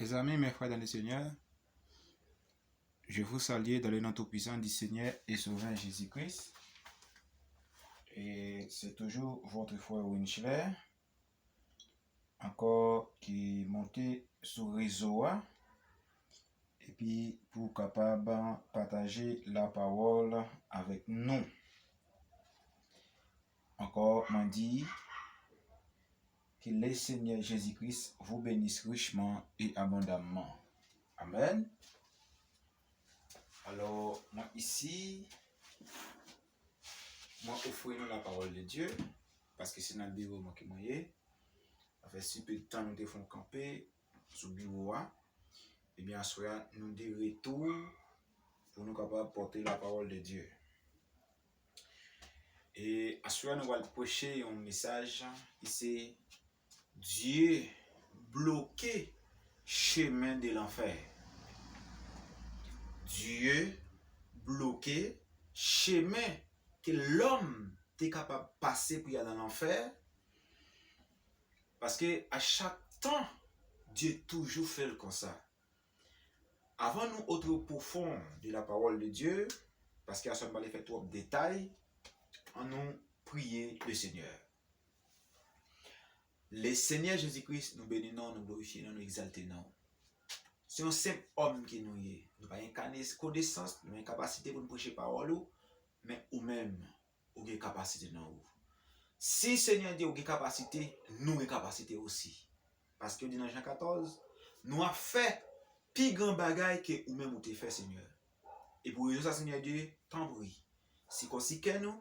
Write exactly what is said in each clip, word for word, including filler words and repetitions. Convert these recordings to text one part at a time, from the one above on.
Mes amis, mes frères dans le Seigneur, je vous salue dans le nom tout-puissant du Seigneur et Sauveur Jésus-Christ. Et c'est toujours votre frère Winchler, encore qui monte sous réseau, hein, et puis pour capable partager la parole avec nous. Encore, m'a dit, Que le Seigneur Jésus-Christ vous bénisse richement et abondamment. Amen. Alors, moi ici, moi offrir nous la parole de Dieu, parce que c'est dans le bureau moi qui m'a. Ça fait si peu de temps nous devons camper sous bureau. Eh bien, aswè a, nous de retour pour nous capables porter la parole de Dieu. E aswè a nou pral preche yon mesaj ki se Dye bloke chemen de lanfè. Dye bloke chemen ke lòm te kapab pase pou y al nan lanfè. Paske a chak tan, Dye toujou fè l konsa. Avant nous entrer au profond de la parole de Dieu, paske aswè nou pa vle fè twòp detay, annou priye le Seigneur. Le Seigneur Jésus-Christ, nou beni non, nou glorifye non, nou egzalte non. Se yon senp òm ke nou ye. Nou pa gen kane konesans, nou pa gen kapasite pou nou preche pawòl ou, men ou menm, ou gen kapasite nan ou. Si Senyè Dye ou gen kapasite, nou gen kapasite osi. Paske ou di nan Jan katòz, nou ap fè pi gran bagay ke ou menm ou te fè, Senyè. E pou rezon sa, Senyè Dye, tanpri, sikonsi kè nou,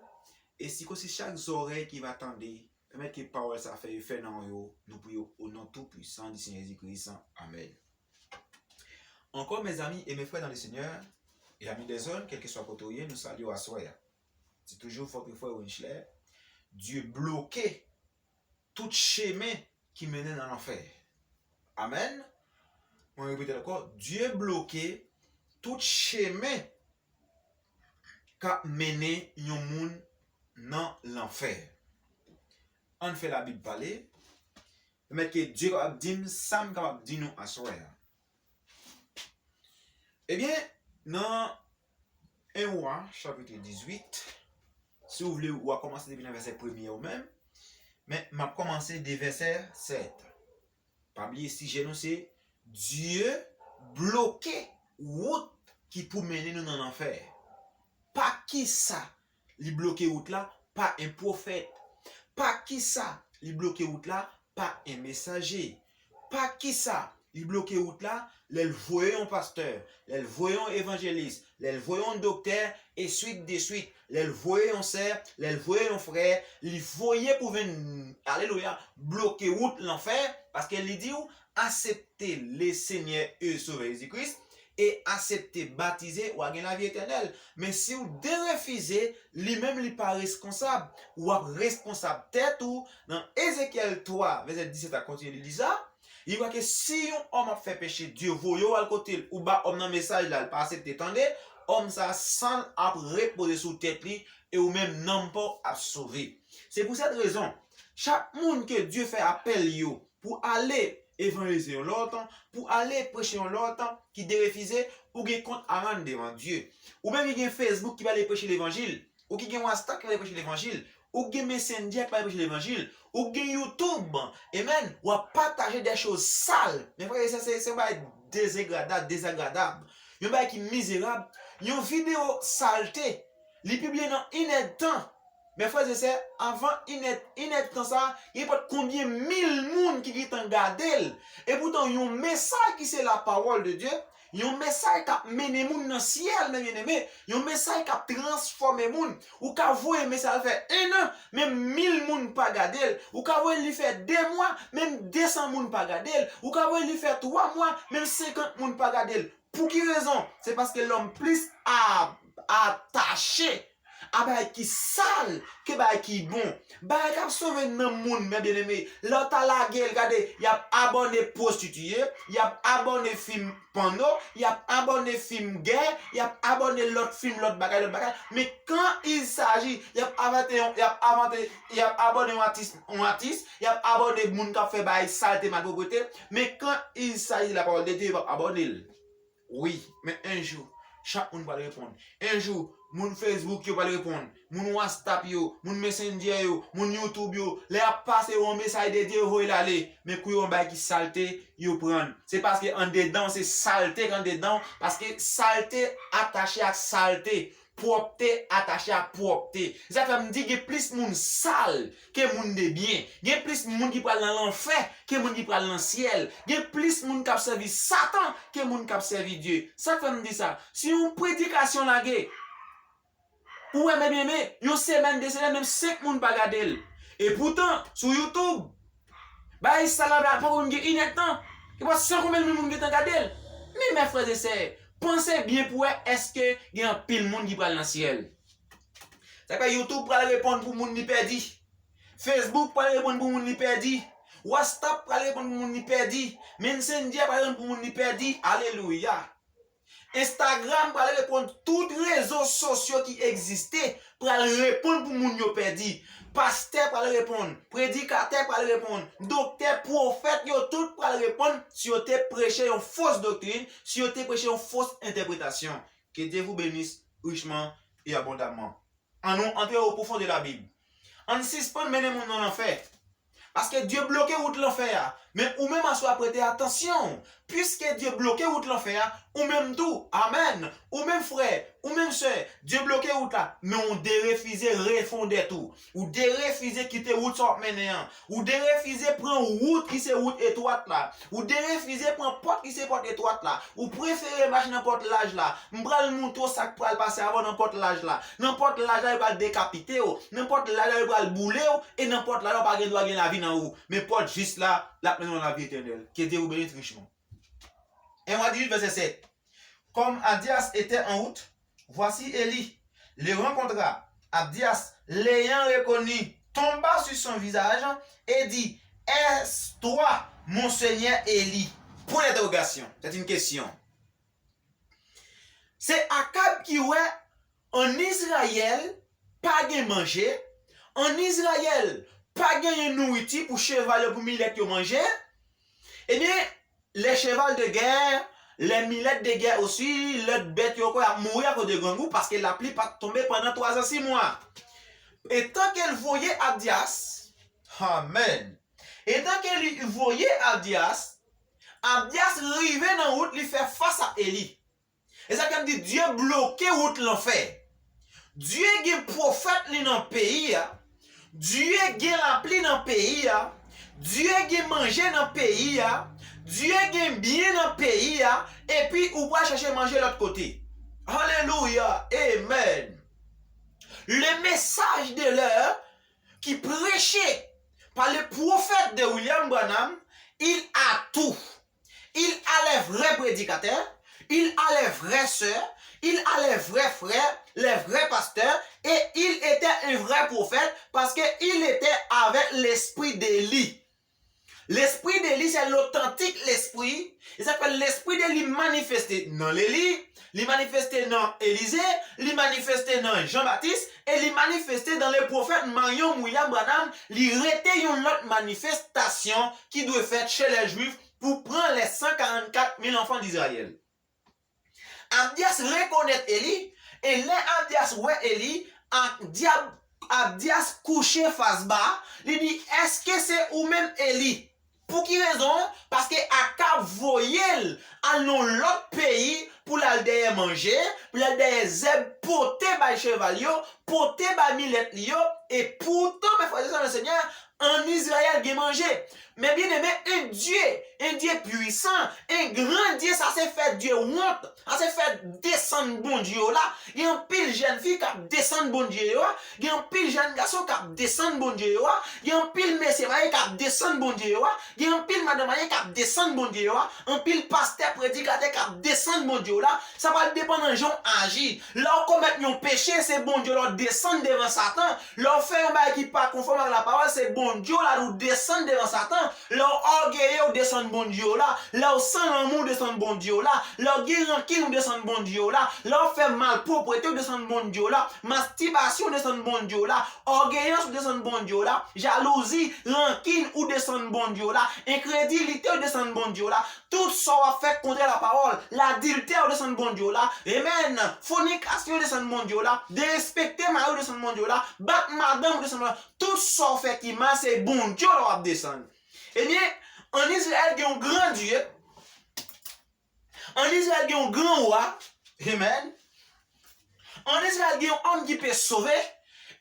e sikonsi chak zòrèy ki va tande, pèmèt ke pawòl sa fè efè nan yo, nou priye o non tou pwisan di Senyè Jezi Kris. Amèn. Encore, mes amis et mes frères dans le Seigneur, et amis des hommes, quel que soit kote ou ye, nou salye w aswè a. Se toujou votre frère Winchler. Dye bloke tout chemen ki mennen nan lanfè. Amèn. Mwen repete ankò, Dye bloke tout chemen k ap mennen yon moun nan lanfè. Ann fè Labib pale. Pèmèt ke Dye kapab di m sa m kapab di nou aswè a. Ebyen, nan en Wa, chapit dizuit, si w vle, w a kòmanse depi nan vèsè premye ou menm, men m ap kòmanse de vèsè sèt. Pa bliye sijè nou se Dye bloke wout ki pou mennen nou nan lanfè. Pa kisa li bloke wout la? Pa en pwofèt. Pa kisa li bloke wout la? Pa en mesaje. Pa kisa li bloke wout la? Lè l voye yon pastè, lè l voye yon evanjelis, lè l voye yon doktè, e swit de swit, lè l voye yon sè, lè l voye yon frè, li voye pou vin, alelouya, bloke wout lanfè, paske li di w, aksepte le Senyè e Sovè Jezi Kris, e aksepte batize, w a gen lavi etènèl. Men si w derefize, li menm li pa reskonsab. W ap reskonsab tèt ou. Nan Ezekyèl twa, vèsè disèt a kontinye li di sa. Li wè ke si yon òm ap fè peche, Dye voye w al kote l, ou ba òm nan mesaj la, l pa aksepte tande, òm sa a, san l ap repoze sou tèt li, e ou menm nanm pa w ap sove. Se pou sèt rezon, chak moun ke Dye fè apèl yo, pou ale evanjelize yon lòt, pou ale preche yon lòt, ki derefize, ou gen kont a rann devan Dye. Ou menm ki gen Facebook ki pale preche levanjil, ou ki gen WhatsApp ki pale preche levanjil, ou gen Messenger ki pale preche levanjil, ou gen YouTube, amen, w ap pataje de choz sal. Men frè e sè, se, se yon bagay dezegradab, dezagradab. Yon bagay ki mizerab, yon videyo salte, li pibliye nan inèdtan. Men frè e sè, avan inèd, inèdtan sa, gen nenpòt konbyen mil moun ki gentan gade l. Epoutan, yon mesaj ki se la parole de Dieu, yon mesaj k ap mennen moun nan syèl, men byeneme, yon mesaj k ap transfòme moun. Ou ka voye mesaj la fè en an, menm mil moun pa gade l. Ou ka voye li fè de mwa, menm de san moun pa gade l. Ou ka voye li fè twa mwa, menm senkant moun pa gade l. Pou ki rezon? Se paske lòm plis a, atache a bagay ki sal ke bagay ki bon. Bagay k ap sove nanm moun, men byeneme, lè w ta lage l, gade, y ap abòne pwostitiye, y ap abòne fim pòno, y ap abòne fim gè, y ap abòne lòt fim, lòt bagay, lòt bagay. Men quand il s'agit, y ap avante yon, y ap avante, y ap abòne yon atis, yon atis, y ap abòne moun k ap fè bagay salte, malpwoprete. Men quand il s'agit de la parole de Dieu, yo p ap abòne l. Wi, men yon jou, chak moun pral reponn. Yon jou, moun Facebook yo pral reponn, moun WhatsApp yo, moun Messenger yo, moun YouTube yo, lè y ap pase yon mesaj de Dye, yo voye l ale. Men kou yo wè yon bagay ki salte, yo pran. Se paske andedan w se salte k andedan w, paske salte atache ak salte, pwòpte atache ak pwòpte. Se sa k fè m di gen plis moun sal ke moun de byen. Gen plis moun ki pral nan lanfè ke moun ki pral nan syèl. Gen plis moun k ap sèvi Satan ke moun k ap sèvi Dye. Sa k fè m di sa? Si yon predikasyon lage, ou wè, men byeneme, yon semèn, de semèn, menm senk moun pa gade l. E poutan, sou YouTube, bagay sa la, la poko menm gen inèdtan. Gen pa san konbyen moun, moun gentan gade l. Men, mè frè e sè, panse byen pou wè èske gen anpil moun ki pral nan syèl. Sa fè YouTube pral reponn pou moun li pèdi. Facebook pral reponn pou moun li pèdi. WhatsApp pral reponn pou moun li pèdi. Messenger pral reponn pou moun li pèdi. Alelouya. Instagram pral reponn, tout rezo sosyo ki egziste pral reponn pou moun yo pèdi. Pastè pral reponn, predikatè pral reponn, doktè, pwofèt, yo tout pral reponn si yo te preche yon fos doktrin, si yo te preche yon fos entèpretasyon. Que Dieu vous bénisse richement et abondamment. Ann nou antre o pwofondè la Bib. Ann sispann mennen moun nan lanfè. Paske Dye bloke wout lanfè a. Men ou menm aswè a, prete atansyon. Piske Dye bloke wout lanfè a, ou menm tou, amèn, ou menm frè, ou menm sè, Dye bloke wout la, men ou derefize refondèt ou. Ou derefize kite wout sa w ap mennen an. Ou derefize pran wout ki se wout etwat la. Ou derefize pran pòt ki se pòt etwat la. Ou prefere mache nan pòt laj la. M pral montre w sa k pral pase avè w nan pòt laj la. Nan pòt laj la, yo pral dekapite w. Nan pòt laj la, yo pral boule w. E nan pòt laj la, w pa gen dwa gen lavi nan ou. Men pòt jis la, l ap mennen w nan lavi etènèl. Que Dieu vous bénisse richement. En Roi dix-huit, verset sept. Comme Abdias était en route, voici Élie le rencontra. Abdias, l'ayant reconnu, tomba sur son visage et dit, Est-ce toi, mon seigneur Élie? Point d'interrogation. C'est une question. Se Akab ki wè ann Izrayèl pa gen manje, ann Izrayèl pa genyen nouriti pou cheval yo, pou milèt yo manje. Ebyen, les chevals de guerre, les milettes de guerre aussi, lòt bèt yo ankò, y ap mouri akoz de grangou, paske lapli pa t tonbe pandan twa zan sis mwa. Etan ke l voye Abdias, amèn. Etan ke li voye Abdias, Abdias rive nan wout li fè fas a Eli. E sa k fè m di Dye bloke wout lanfè. Dye gen pwofèt li nan peyi a. Dye gen lapli nan peyi a. Dye gen manje nan peyi a. Dye gen byen nan peyi a. Epi ou pral chache manje lòt kote. Alelouya. Amen. Le message de l'heure qui prêché par le prophète de William Branham, il a tout. Il a les vrais prédicateurs, il a les vraies sœurs, il a les vrais frères, les vrais pasteurs, et il était un vrai prophète parce que il était avec l'esprit d'Élie. Lespri de li se lotantik lespri. E sa k fè lespri de li manifeste nan Eli, li manifeste nan Elize, li manifeste nan Jan Batis, e li manifeste dans le prophète Marion William Branham. Li rete yon lòt manifestasyon ki dwe fèt chez les Juifs pou pran les cent quarante-quatre mille enfants d'Israël. Abdias rekonèt Eli, e lè Abdias wè Eli, Abdias, Abdias kouche fas ba, li di, èske se ou menm Eli? Pou ki rezon? Paske Akab voye l al nan lòt peyi pou l al dèyè manje, pou l al dèyè zèb, pote bay cheval yo, pote bay milèt li yo, e poutan, mè frè e sè nan Senyè, An Izrayèl gen manje. Men byeneme, un Dieu, un Dieu puissant, un grand Dieu, sa se fè Dye wont, sa se fè desann Bondye yo la. Gen anpil jèn fi k ap desann Bondye yo a, gen anpil jèn gason k ap desann Bondye yo a, gen anpil mesye marye k ap desann Bondye yo a, gen anpil madanm marye k ap desann Bondye yo a, anpil pastè, predikatè k ap desann Bondye yo la. Sa pral depann nan jan w aji. Lè w komèt yon peche, se Bondye w la w desann devan Satan. Lè w fè yon bagay ki pa konfòm ak lapawòl, se Bondye w la w desann devan Satan. Lè w ògeye, w desann Bondye w la. Lè w san lanmou, w desann Bondye w la. Lè w gen rankin, w desann Bondye w la. Lè w fè malpwoprete, w desann Bondye w la. Mastibasyon, w desann Bondye w la. Ògeyans, w desann Bondye w la. Jalouzi, rankin, ou desann Bondye w la. Enkredilite, w desann Bondye w la. Tout sa w ap fè kontrè lapawòl, ladiltè, ou desann Bondye w la. Amen. Fònikasyon, ou desann Bondye w la. Derespekte mari, ou desann Bondye w la. Bat madanm, ou desann Bondye w la. Tout sa w fè ki mal, se Bondye w la w ap desann. Ebyen, an Izrayèl gen yon gran Dye. An Izrayèl gen yon gran wa. Amen. An Izrayèl gen yon òm ki pe sove.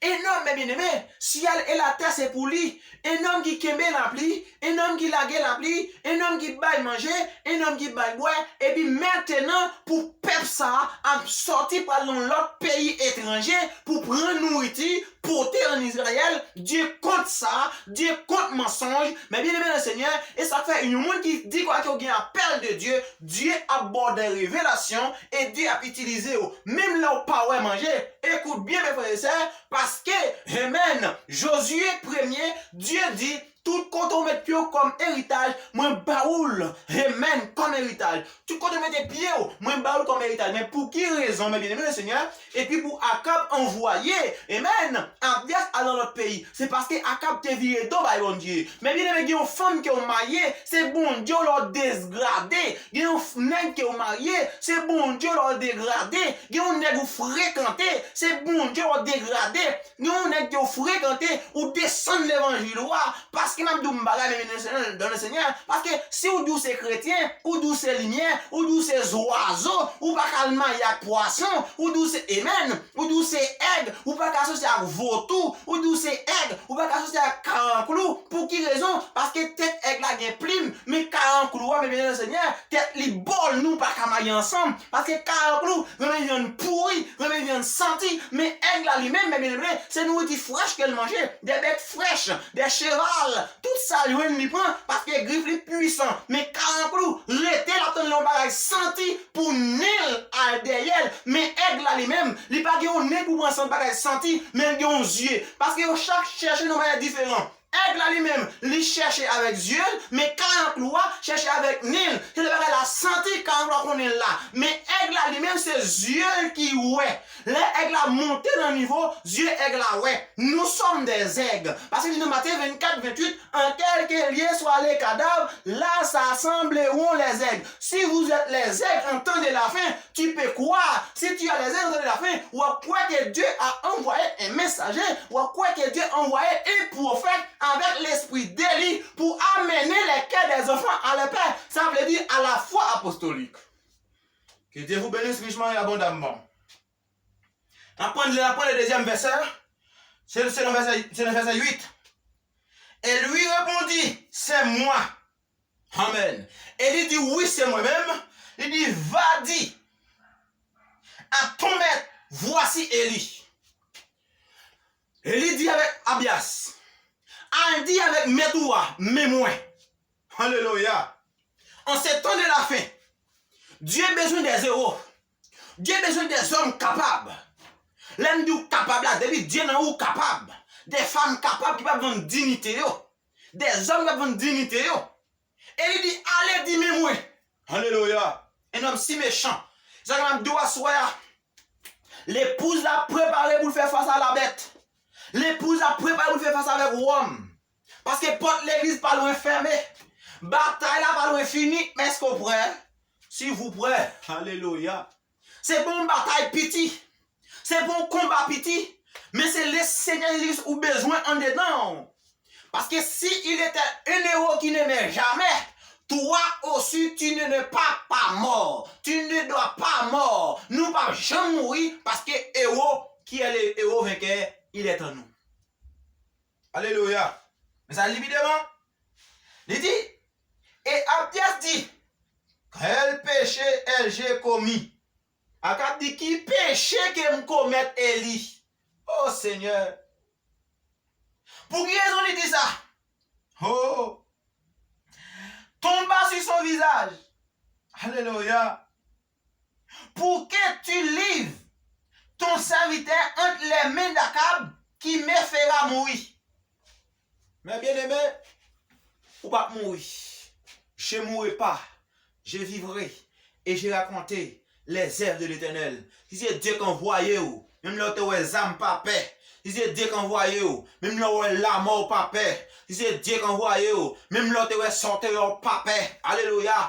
Un homme, mes bien-aimés, syèl e latè se pou li. Un homme ki kenbe lapli, un homme ki lage lapli, un homme ki bay manje, un homme ki bay bwè. Epi mentenan, pou pèp sa a ap sòti pral nan lòt peyi etranje pou pran nouriti, pote an Izrayèl, Dye kont sa, Dye kont mansonj. Men byeneme nan Senyè, e sa fè yon moun ki di kwa ke w gen apèl de Dye, Dye ap ba w de revelasyon e Dye ap itilize w. Menm lè w pa wè manje, ekout byen, mes frères et sœurs, paske, amen, Jozye premye, Dye di, tout kote w met pye w kòm eritaj, mwen ba ou l, amen, kòm eritaj. Tout kote w mete pye w, mwen ba ou l kòm eritaj. Men pou ki rezon, mes bien-aimés le Seigneur, epi pou Akab anvwaye, amen, Abyas al nan lòt peyi? Se paske Akab te vire do bay Bondye. Men byeneme, gen yon fanm ke w marye, se Bondye w la w degrade. Gen yon f- nèg ke w marye, se Bondye w la w degrade. Gen yon nèg ou frekante, se Bondye w la w degrade. Gen yon nèg ke w frekante, ou desann levanjil ou a. Paske m ap di w yon bagay, men dan le Senyè, paske si w di w se kretyen, ou di w se limyè, ou di w se zwazo, ou pa ka al marye ak pwason, ou di w se, amen, ou di w se èg, ou pa ka asosye ak votou, ou di w se èg, ou pa ka asosye ak karanklou. Pou ki rezon? Paske tèt èg la gen plim, men karanklou a, men byeneme nan Senyè, tèt li bòl, nou pa ka marye ansanm. Paske karanklou renmen vyann pouri, renmen vyann santi, men èg la li menm, men byeneme, se nouriti frèch ke l manje, de bèt frèch, de cheval, tout sa l jwenn li pran, paske grif li pwisan. Men karanklou rete, l ap tann lè yon bagay santi pou nen l al dèyè l. Men èg la li menm, li pa gen yon nen pou pran sant bagay santi, men l gen yon zye. Paske yo chak chèche yon bagay diferan. Èg la li menm, li chèche avèk zye l, men karanklou a chèche avèk nen l. Se lè bagay la santi, karanklou a konnen l la. Men èg la li menm, se zye l ki wè. Lè èg la monte nan nivo, zye èg la wè. Nous sommes des aigles. Paske li nan Matye vennkat, vennwit, en quelque lieu soient les cadavres, là s'assembleront les aigles. Si vous êtes les aigles en temps de la faim, tu peux croire. Si tu as les aigles en temps de la faim, w ap kwè ke Dye a anvwaye un messager, w ap kwè ke Dye anvwaye un prophète avec l'esprit d'Élie pour amener les cœurs des enfants à leur père. Ça veut dire à la foi apostolique. Que Dieu vous bénisse richement et abondamment. N ap pran, n ap pran le dezyèm vèsè. Se, se nan vèsè, se nan vèsè uit. Et lui répondit, c'est moi. Amen. E li di, wi, se mwen menm. Li di, va di à ton maître, voici Élie. E li di avèk Abyas, al di avèk mèt ou a, men mwen. Alelouya. En ces temps de la faim, Dieu besoin des héros. Dieu besoin des hommes capables. Lè m di w kapab la, depi Dye nan ou kapab. Des femmes capables ki p ap vann diyite yo. Des hommes ki p ap vann diyite yo. E li di, ale di men mwen. Alelouya. Un homme si méchant. Se sa ke m ap di w aswè a. Lepouz la prepare pou l fè fas a labèt. Lepouz la prepare pou l fè fas avèk wòm. Paske pòt legliz pa lwen fèmen. Batay la pa lwen fini. Men èske w prè? Si w prè, alelouya. Se pa yon batay piti. Se pa yon konba piti. Men se le Senyè Jezi Kris ou bezwen andedan w. Parce que si il était un héros qui ne meurt jamais, toi aussi tu ne nais pas, pas mort. Tu ne dois pas mort. Nou p ap janm mouri, paske ewo ki est le héros vainqueur, il est en nous. Alelouya. Sa li pi devan. Li di, et Abdias dit, quel péché ai-je commis? Akab di, ki peche ke m komèt, Eli? O Senyè! Pou ki rezon li di sa? Oh! Tomba sur son visage. Alelouya. Pour que tu livres ton serviteur entre les mains d'Akab, qui me fera mourir. Men byeneme, ou p ap mouri. Je mourrai pas, je vivrai, et je raconterai les œuvres de l'Éternel. Si se Dye k anvwaye w, menm lè w te wè zam, pa pè. Si se Dye k anvwaye w, menm lè w wè lamò, w pa pè. Si se Dye k anvwaye w, menm lè w te wè sòtèy, w pa pè. Alelouya!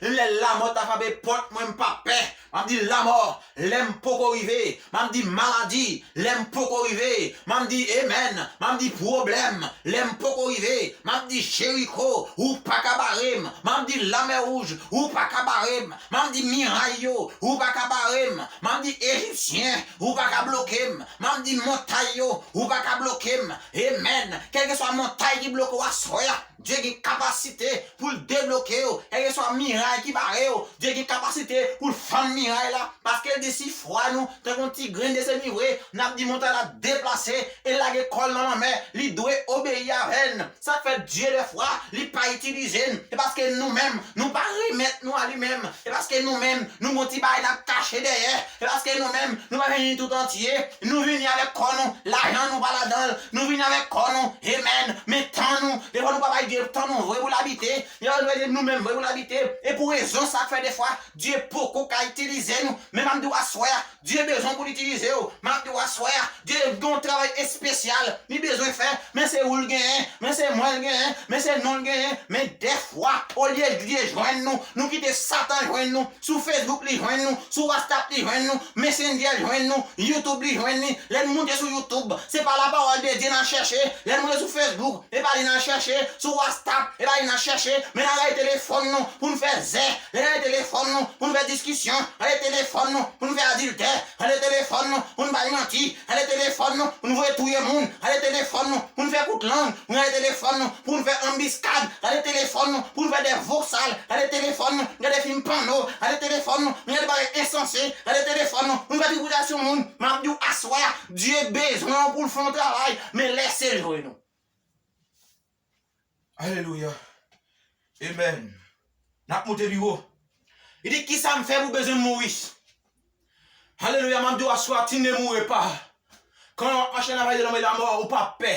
Menm lè lamò ta frape pòt mwen, m pa pè. M ap di lamò, lè m poko rive. M ap di maladi, lè m poko rive. M ap di amen. M ap di pwoblèm, lè m poko rive. M ap di Jeriko, ou pa ka bare m. M ap di Lamè Wouj, ou pa ka bare m. M ap di miray yo, ou pa ka bare m. M ap di Ejipsyen, ou pa ka bloke m. M ap di montay yo, ou pa ka bloke m. Amen. Kèlkeswa montay ki bloke w aswè a, Dye gen kapasite pou l debloke w. Kèlkeswa miray ki bare w, Dye gen kapasite pou l fann miray la. Paske l di si fwa nou tankou yon ti grenn de semiwe, n ap di montay la deplase e lage kò l nan lanmè, li dwe obeyi avè n. Sa k fè Dye dèfwa li pa itilize n, se paske nou menm, nou pa remèt nou a li menm. Se paske nou menm, nou gon ti bagay n ap kache dèyè. Se paske nou menm, nou pa vini tout antye. Nou vini avèk kò nou, lajan nou pa ladan l. Nou vini avèk kò nou, amen. Men tan nou, defwa nou pa bay Dye tan nou vre pou l abite. Defwa nou bay Dye nou menm vre pou l abite. E pou rezon sa k fè defwa, Dye poko ka itilize nou. Men m ap di w aswè a, Dye bezwen pou l itilize w. M ap di w aswè a, Dye gen yon travay espesyal li bezwen fè. Men se ou l genyen, men se mwen l genyen, men se nou l genyen. Men dèfwa, olye Dye jwenn nou, nou kite Satan jwenn nou. Sou Facebook li jwenn nou, sou WhatsApp li jwenn nou, Messenger jwenn nou, YouTube li jwenn li. Lè n moute sou YouTube, se pa lapawòl de Dye n al chèche. Lè n moute sou Facebook, e pa li n al chèche. Sou WhatsApp, e pa li n al chèche. Men n al rayi telefòn nou pou n fè zè. Lè n rayi telefòn nou pou n fè diskisyon. Rayi telefòn nou pou n fè adiltè. Rayi telefòn nou pou n bay manti. Rayi telefòn nou pou n voye touye moun. Rayi telefòn nou pou n fè kout lang. Rayi telefòn nou pou n fè anbiskad. Rayi telefòn nou pou n fè de vosal. Rayi telefòn nou pou n gade fim pòno. Rayi telefòn nou pou n gade bagay ensanse. Rayi telefòn nou pou n fè tripotay sou moun. M ap di w aswè a, Dye bezwen w pou l fè yon travay, men lèse l jwenn ou. Alelouya. Amen. N ap moute pi wo. Li di, kisa m fè pou bezwen mouri? Alelouya, m ap di w aswè a, tu ne mourras pas. Quand on marche dans la vallée de l'ombre de la mort, ou pa pè.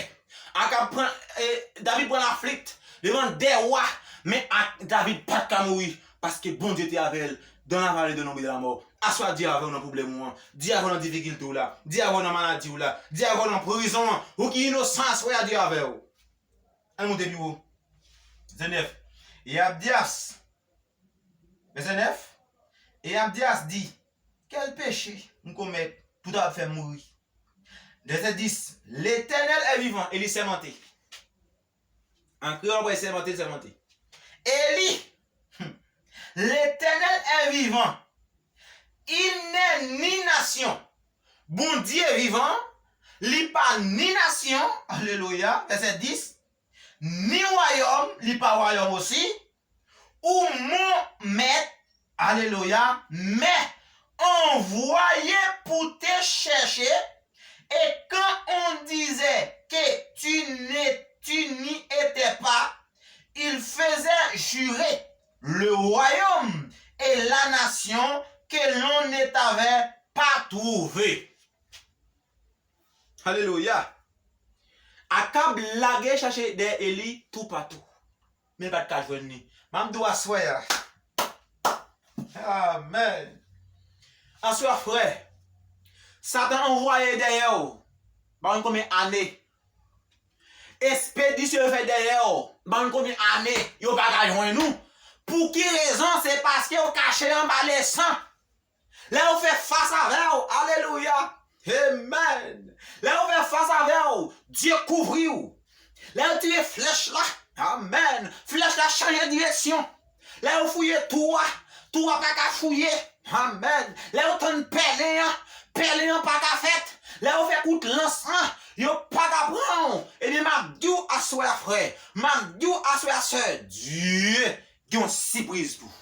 Akab pran, eh, David pran laflit devan de wa, men ak David pa t ka mouri, paske Bondye te avè l dans la vallée de l'ombre de la mort. Aswè a, Dye avè w nan pwoblèm ou an. Dye avè w nan difikilte w la. Dye avè w nan maladi w la. Dye avè w nan prizon an. Ou ki inosan, aswè a, Dye avè w. Ann moute pi wo. Vèsè nèf. E Abdias. Vèsè nèf. E Abdias di, quel péché m komèt pou ta ap fè m mouri? Vèsè dis. L'Éternel est vivant, Eli sèmante. An kreyòl, w ap wè sèmante, sèmante. Eli, hmm, L'Éternel est vivant, il n'est ni nation. Bondye vivan, li pa ni nasyon, alelouya, vèsè dis, ni wayòm, li pa wayòm osi, ou mon mèt, alelouya, mais envoyé pour te chercher, et quand on disait que tu ne, tu n'y étais pas, il faisait jurer le royaume et la nation que l'on ne t'avait pas trouvé. Alelouya. Akab lage chache dèyè Eli toupatou. Men l pa t ka jwenn li. M ap di w aswè a. Amèn. Aswè a, frè, Satan anvwaye dèyè w. Pa konn konbyen ane. Espedisyon yo fè dèyè w. Pa konn konbyen ane yo pa ka jwenn ou. Pou ki rezon? Se paske w kache anba lesan. Lè yo fè fas avè w, alelouya, amen. Lè yo fè fas avè w, Dye kouvri w. Lè yo tire flèch la, amèn, flèch la chanje direksyon. Lè yo fouye twou a, twou a pa ka fouye, amèn. Lè yo tann pèlen an, pèlen an pa ka fèt. Lè yo fè kout lans lan, Yo pa ka pran w. Ebyen, m ap di w aswè a, frè. M ap di w aswè a, sè. Dye gen yon sipriz pou w.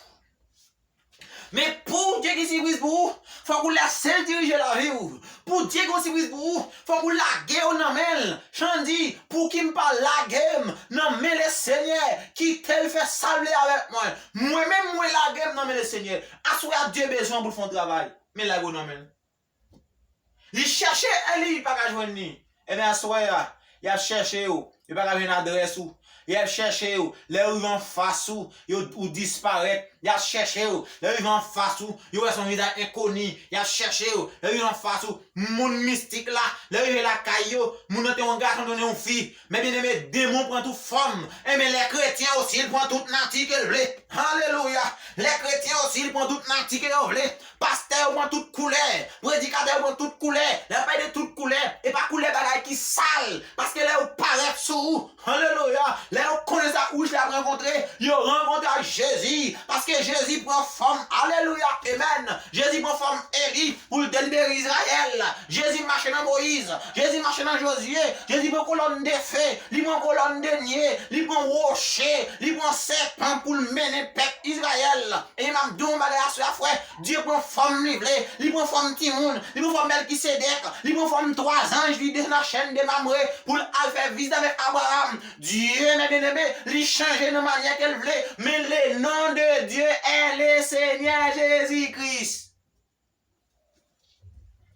Men pou Dye gen sipriz pou ou, fòk ou lèse l dirije lavi w. Pou Dye gen yon sipriz pou ou, fòk ou lage w nan men l. Jan di, pouki m pa lage m nan men Lesenyè, kite l fè sa l vle avèk mwen. Mwen menm, mwen lage m nan men Lesenyè. Aswè a, Dye bezwen w pou l fè yon travay. Men lage w nan men l. Li chèche Eli, li pa ka jwenn li. Ebyen, aswè a, y ap chèche w. Yo pa ka jwenn adrès ou. Y ap chèche w. Lè yo rive anfas ou, yo, ou disparèt. Y ap chèche w. Lè yo rive anfas ou, yo wè se yon vizaj enkoni. Y ap chèche w. Lè yo rive anfas ou, moun mistik la, lè yo rive lakay yo, moun nan te yon gason, te yon fi. Men byeneme, demon pran tout fòm. Ebyen, les chrétiens aussi, li pran tout nati ke l vle. Alelouya! Les chrétiens aussi, li pran tout nati ke yo vle. Pastè yo pran tout koulè. Predikatè yo pran tout koulè. Lè yo pale de tout koulè, e pa koulè bagay ki sal. Paske lè yo parèt sou ou, alelouya, lè yo konnen sa wouch la ap rankontre, yo rankontre ak Jezi. Paske Jezi pran fòm, alelouya, amen. Jezi pran fòm Eli pou l delibere Izrayèl. Jezi mache nan Moyiz. Jezi mache nan Jozye. Jezi pran kolòn de fe. Li pran kolòn de nye. Li pran woche. Li pran sèpan pou l mennen pèp Izrayèl. E m ap di w yon bagay aswè a, frè. Dye pran fòm li vle. Li pran fòm timoun. Li pran fòm Mèlkisedèk. Li pran fòm twa zanj li desann nan chèn de Mamre pou l al fè vizit avèk Abraram. Dye, men byeneme, li chanje nan manyè ke l vle. Men le nom de Dieu est le Seigneur Jésus-Christ.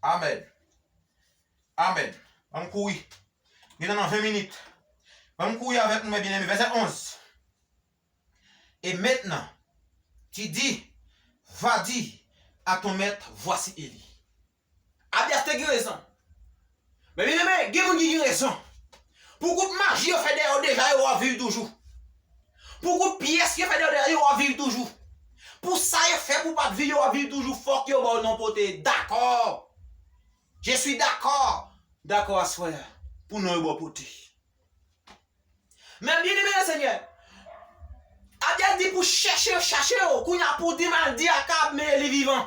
Amèn. Amèn. Ban m kouri. Gen nan ven minit. Ban m kouri avèk nou, men byeneme. Vèsè onz. Et maintenant, tu dis, va dire à ton maître, voici Élie. Abyas te gen rezon. Men byeneme, gen moun ki gen rezon. Pou kout maji yo fè dèyè w deja, yo w ap viv toujou. Pou kout pyès yo fè dèyè w deja, yo w ap viv toujou. Pou sa yo fè pou w pa t viv, yo w ap viv toujou. Fòk yo ba w non pote. Dakò. Je suis d'accord. Dakò aswè a. Pou non yo ba w pote. Men byeneme nan Senyè, Abyas di pou chèche yo, chache yo. Kounye a pou di m al di Akab, men Eli vivan.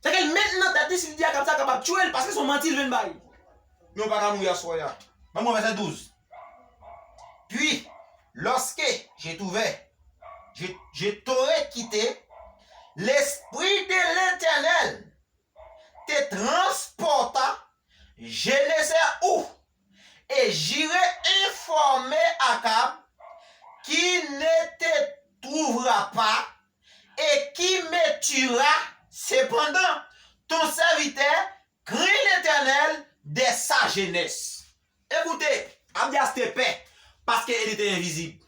Sèke l met nan tèt li, si l di Akab sa, Akab ap tchwe l, paske se yon manti l vin bay. Men w pa ka mouri aswè a. Ban mwen vèsè douz. Puis, lorsque je trouvais, je, je t'aurais quitté, l'Esprit de l'Éternel te transporta, je ne sais où, et j'irai informer Akab, qui ne te trouvera pas, et qui me tuera. Cependant, ton serviteur craint l'Éternel dès sa jeunesse. Ekoute, Abyas te pè, paske Eli te envizib.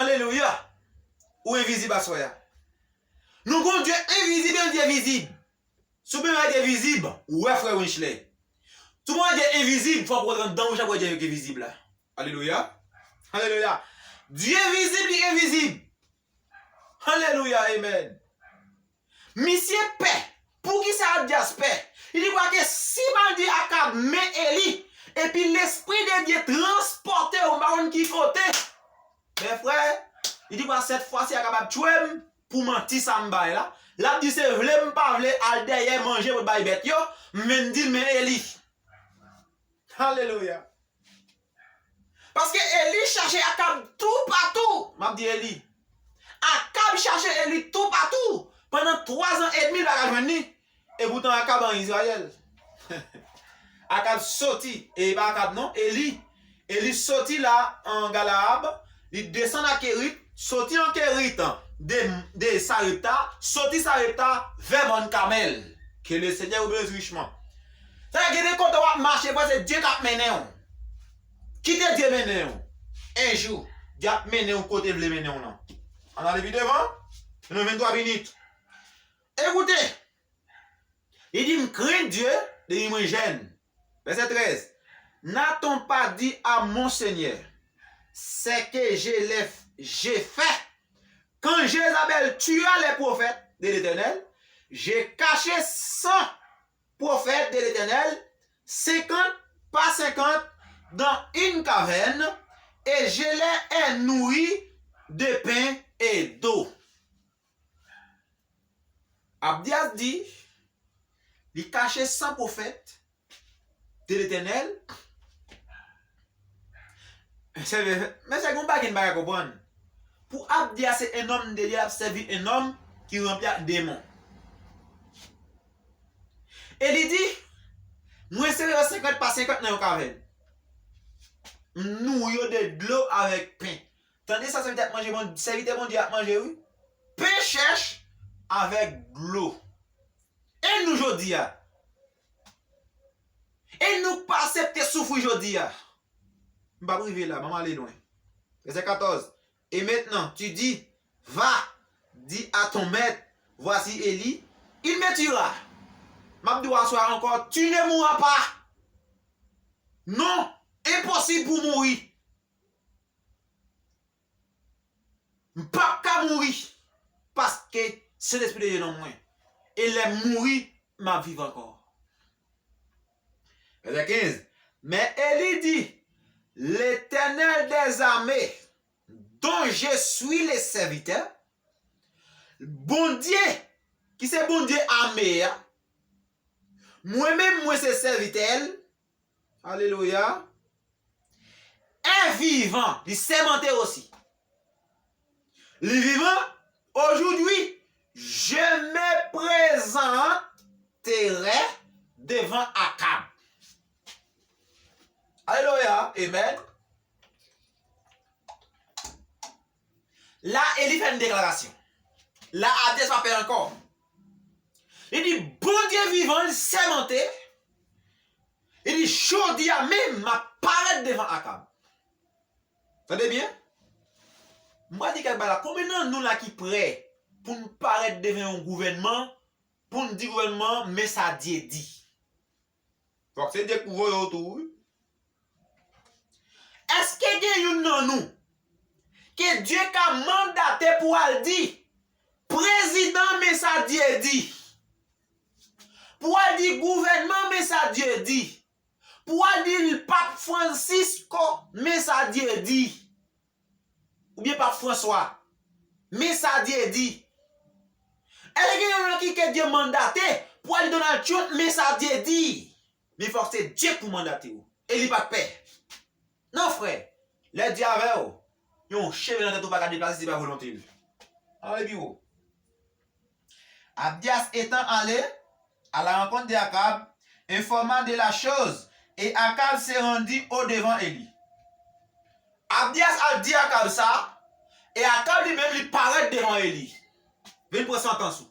Alelouya! Ou envizib aswè a. Nou gon Dye envizib e yon Dye vizib. Si w bezwen Dye vizib, ou wè frè Winchley. Si w bezwen Dye envizib, fòk ou rantre anndan wouch la pou w wè Dye ki vizib la. Alelouya. Alelouya. Dye vizib, li envizib. Alelouya, amen. Misye pè. Poukisa Abyas pè? Li di kwa ke si m al di Akab, men Eli, epi Lespri de Dye transpòte w, m pa konn ki kote. Men frè, li di kwa sèt fwa si Akab ap tchwe m, pou manti sa m bay la. L ap di se vle m pa vle al dèyè manje pou l bay bèt yo, m vin di l men Eli. Alelouya. Paske Eli chache Akab toupatou. M ap di Eli. Akab chache Eli toupatou. Pandan twa zan edmi, l pa ka jwenn li. Epoutan Akab an Izrayèl. Akab soti, e pa Akab non, Eli. Eli soti la an Galaad, li desann a Kerit, soti an Kerit, de, de Sarepta, soti Sarepta vè mòn Kamèl. Que le Seigneur vous bénisse richement. Sa gen de kote w ap mache, frè, se Dye k ap mennen w. Kite Dye mennen w. En jou, Dye ap mennen w kote l vle mennen w lan. Ann ale pi devan. Nou vennntwa minit. Ekoute, li di, m krenn Dye depi mwen jèn. Vèsè trèz. N'a-t-on pas dit à mon Seigneur ce que je l'ai, j'ai fait? Quand Jézabel tua les prophètes de l'Éternel, j'ai caché cent prophètes de l'Éternel, cinquante par cinquante, dans une caverne, et je les ai nourris de pain et d'eau. Abdyas di, li kache san pwofèt de Letènèl. Mesye, mesye, gen yon bagay n pa ka konprann. Pou Abdias se un homme de Dieu, l ap sèvi un homme ki ranpli ak demon. E li di, mwen se senkant pa senkant nan yon kavèn. M nouri yo de dlo avèk pen. Tande sa sèvitè ap manje, bon, sèvitè Bondye ap manje, wi. Pen chèch avèk dlo. E nou jodi a? E nou k pa aksepte soufri jodi a? M p ap rive la, ban m ale lwen. Vèsè katòz. Et maintenant, tu dis, va, dis à ton maître, voici Élie, il me tuera. M ap di w aswè a ankò, tu ne mourras pas. Non, enposib pou w mouri. M p ap ka mouri, paske Sentespri de Dye nan mwen. E lè m mouri, m ap viv ankò. Vèsè kenz. Men Eli di, Letènèl dèzame, dont je suis le serviteur, Bondye, ki se Bondye ame a, mwen menm, mwen se sèvitè l, alelouya, est vivant, li sèmante osi. Li vivan, aujourd'hui, je me présenterai devant Akab. Alelouya, amen. La, Eli fè yon deklarasyon. La, Abdias pa pè ankò. Li di, Bondye vivan, li sèmante. Li di, jodi a menm, m ap parèt devan Akab. Tande byen. M pral di kèk bagay la. Konbyen nan nou la ki prè pou n parèt devan yon gouvènman, pou n di gouvènman, men sa Dye di? Fòk se Dye k pou voye w tou, wi. Èske gen youn nan nou ke Dye ka mandate pou al di, prezidan, men sa Dye di? Pou al di gouvènman, men sa Dye di? Pou al di Pap Francisco, men sa Dye di? Oubyen Pap Franswa, men sa Dye di? Èske gen youn nan ki ke Dye mandate pou al di Donald Trump, men sa Dye di? Men fòk se Dye k pou mandate w. E li pa k pè. Non, frè, lè Dye avè w, yon cheve nan tèt ou pa ka deplase si se pa volonte l. Ale pi wo. Abdias étant allé à la rencontre de Akab, informa de la chose, et Akab se rendit au devant Eli. Abdias al di Akab sa, e Akab li menm li parèt devan Eli. Vin pran santans ou.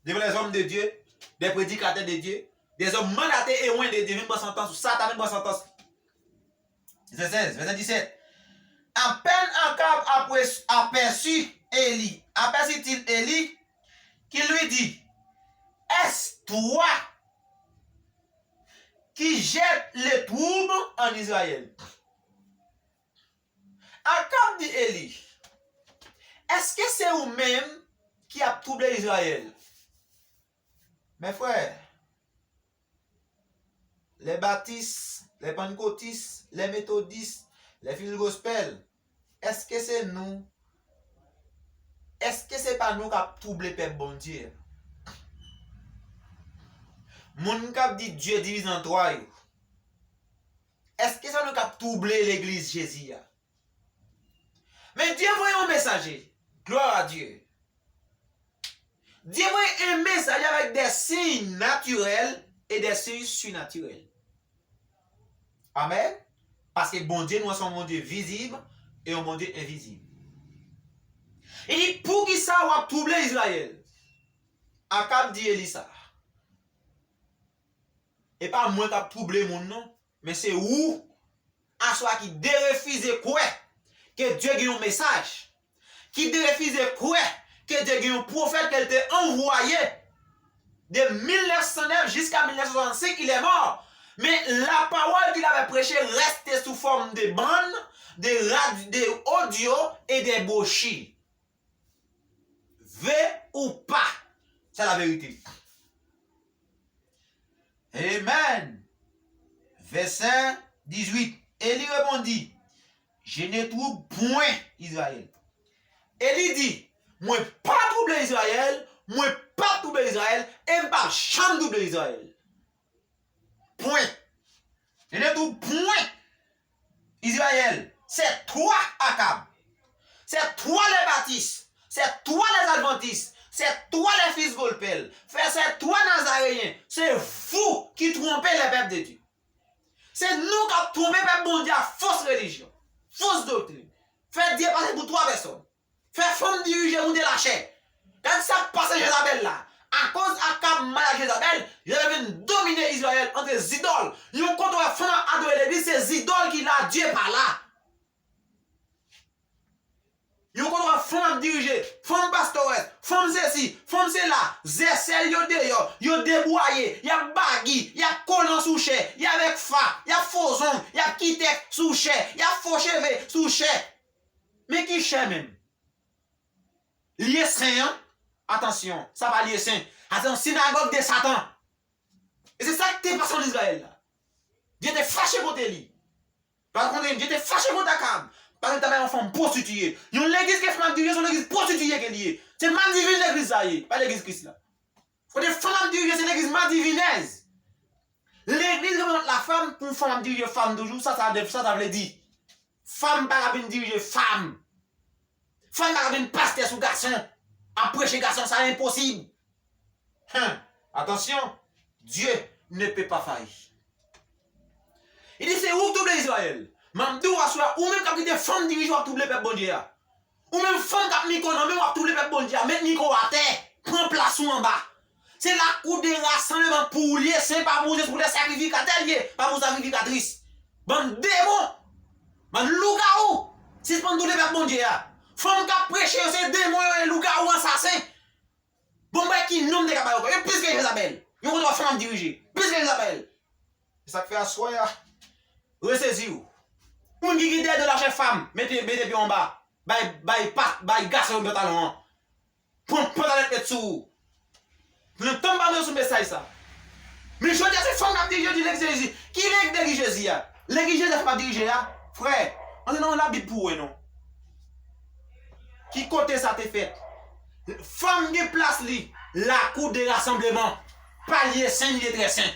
Devant les hommes de Dieu, des prédicateurs de Dieu, des hommes mandatés et oints de Dieu, vin pran santans ou. Satan vin pran santans. Vèsè sèz, vèsè disèt. À peine Akab apres- aperçut Eli, aperçut-il Eli, qu'il lui dit, est-ce toi qui jettes le trouble en Israël? Akab di Eli, èske se ou menm ki ap twouble Izrayèl? Men frè, lè batis, lè pannkotis, lè metodis, lè fil gospèl, èske se nou? Èske se pa nou k ap twouble pèp Bondye a? Moun k ap di Dye divize an twa yo, èske se nou k ap twouble legliz Jezi a? Men Dye voye yon mesaje. Gloire à Dieu. Dye voye un message avec des signes naturels et des signes surnaturels. Amen. Paske Bondye nou an se yon Bondye vizib e yon Bondye envizib. Li di, poukisa w ap twouble Izrayèl? Akab di Eli sa. E pa mwen k ap twouble moun non, men se ou aswè a ki derefize kwè ke Dye gen yon mesaj, ki derefize kwè ke Dye gen yon pwofèt ke l te anvwaye de mil nèf san nèf jiska mil nèf san swasannsenk, il est mort. Men la parole qu'il avait prêchée restait sous forme de bande, de rad- de audio et des brochures. Vre ou pa, c'est la vérité. Amen. Vèsè dizuit. Et il répondit, je ne trouble point Israël. Eli di, mwen pa twouble Izrayèl, mwen pa twouble Izrayèl, e m p ap janm twouble Izrayèl. Pwen. Tande tou, pwen. Israël, c'est toi Akab. C'est toi les baptistes. C'est toi les adventistes. C'est toi les fils golpel. Fè c'est toi nazareyen. Se vous qui trompez les peuples de Dieu. Se nou k ap twonpe pèp Bondye a fos relijyon, fos doktrin. Fè Dye pase pou twa pèsòn. Fè fanm dirije moute lachè. Gad sa k pase Jezabèl la. Akoz Akab mal ak Jezabèl, Jezabèl vin domine Izrayèl antre zidòl. Yon kote w wè fanm ap adore legliz, se zidòl ki la, Dye pa la. Yon kote w wè fanm ap dirije, fanm pastores, fanm sesi, fanm sela, zèsèl yo deyò, yo debwaye, y ap bagi, y ap kolan sou chè, y avèk fa, y ap fo zong, y ap kitèks sou chè, y ap fo cheve sou chè. Men ki chè menm? Lye sen an? Atansyon, sa pa lye sen. Sa se yon sinagòg de Satan. E se sa k te pase ann Izrayèl la. Dye te fache kont li. Paske Dye te fache kont Akab. Paske l ta bay yon fanm pwostitiye. Yon legliz ke fanm ap dirije, se yon legliz pwostitiye ke li ye. Se madivin legliz sa ye, pa legliz Kris la. Kote fanm ap dirije, se legliz madivinèz. Legliz reprezante lafanm, pou fanm ap dirije fanm toujou, sa, sa, sa, sa vle di. Fanm pa ka vin dirije fanm. Fanm pa ka vin pastè sou gason. Ap preche gason, sa enposib. Hen, atansyon, Dieu ne peut pas faillir. Li di, se ou k twouble Izrayèl. M ap di w aswè a, ou menm k ap kite fanm dirije w ap twouble pèp Bondye a. Ou menm fanm k ap mikwo nan men w ap twouble pèp Bondye a, met mikwo w atè, pran plas ou anba. Se lakou de rasanbleman pou ou l ye, se pa pou ou, se pou lè sakrifikatè l ye, pa pou sakrifikatris. Bann demon, bann lougawou, sispann twouble pèp Bondye a. Fanm k ap preche yo se demon yo ye, lougawou, ansasen. Bon, m wè ki non m te ka ba yo ankò. Yo plis ke Jezabèl. Yon kote w wè fanm ap dirije. Plis ke Jezabèl. Se sa k fè aswè a, resezi w. Moun ki gen dèyè do lachè fanm, mete, mete pye w anba. Bay, bay, pa, bay gason yo pantalon an. Pran pantalèt met sou ou. Lontan m pa bezwen sou mesaj sa. Men jodi a se fanm k ap dirije, yo di legliz Jezi. Ki legliz Jezi a? Legliz Jezi a fanm ap dirije a? Frè, antre nan Labib pou w wè non. Ki kote sa te fèt? Fanm gen plas li, lakou de rasanbleman, pa lye sen ni lye trè sen.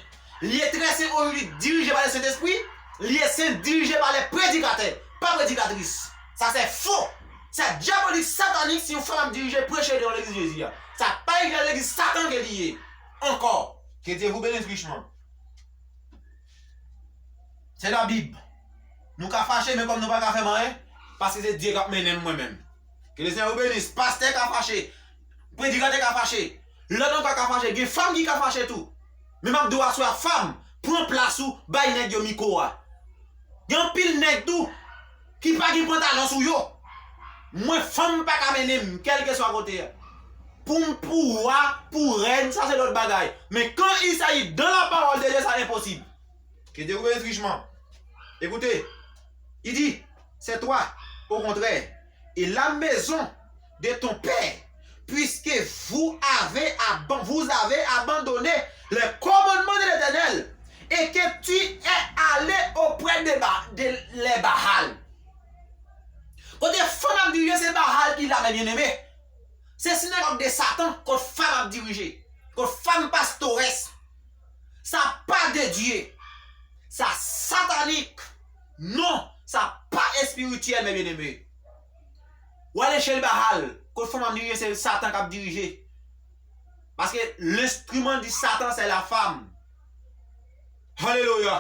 Lye trè sen ojodi dirije pa le Sentespri, lye sen dirije pa lè predikatè, pa predikatris. Sa se fo. Sa dyabolik, satanik si yon fanm ap dirije, preche nan legliz Jezi a. Sa pa legliz, legliz Satan ke li ye. Ankò, ke Dye vou beni richman. Se Labib. Nou ka fache, men kòm nou pa ka fè m anyen, paske se Dye k ap mennen m mwen menm. Ke Lesenyè ou benis. Pastè ka fache, predikatè ka fache, lòt ankò ka fache, gen fanm ki ka fache tou. Men m ap di w aswè a, fanm, pran plas ou, bay nèg yo mikwo a. Gen anpil nèg tou ki pa gen pantalon sou yo. Mwen, fanm pa ka mennen m, kèlkeswa kote a. Pou m, pou wa, pou rèn, sa se lòt bagay. Men quand il s'agit dans la parole de Dieu, sa enposib. Que Dieu vous bénisse richement. Écoutez, il dit, c'est toi, au contraire, et la maison de ton père, puisque vous avez aban-, vous avez abandonné les commandements de l'Éternel, et que tu es allé auprès de, Ba-, de les Baal. Kote fanm ap dirije, se Baal ki la, men byeneme. Se sinagòg de Satan, kot fanm ap dirije, kot fanm pastores. Sa pa de Dye. Sa satanik. Non, sa pa espirityèl, men byeneme. W al echèl Baal, kot fanm ap dirije, se Satan k ap dirije. Paske lenstriman di Satan, se la fanm. Alelouya.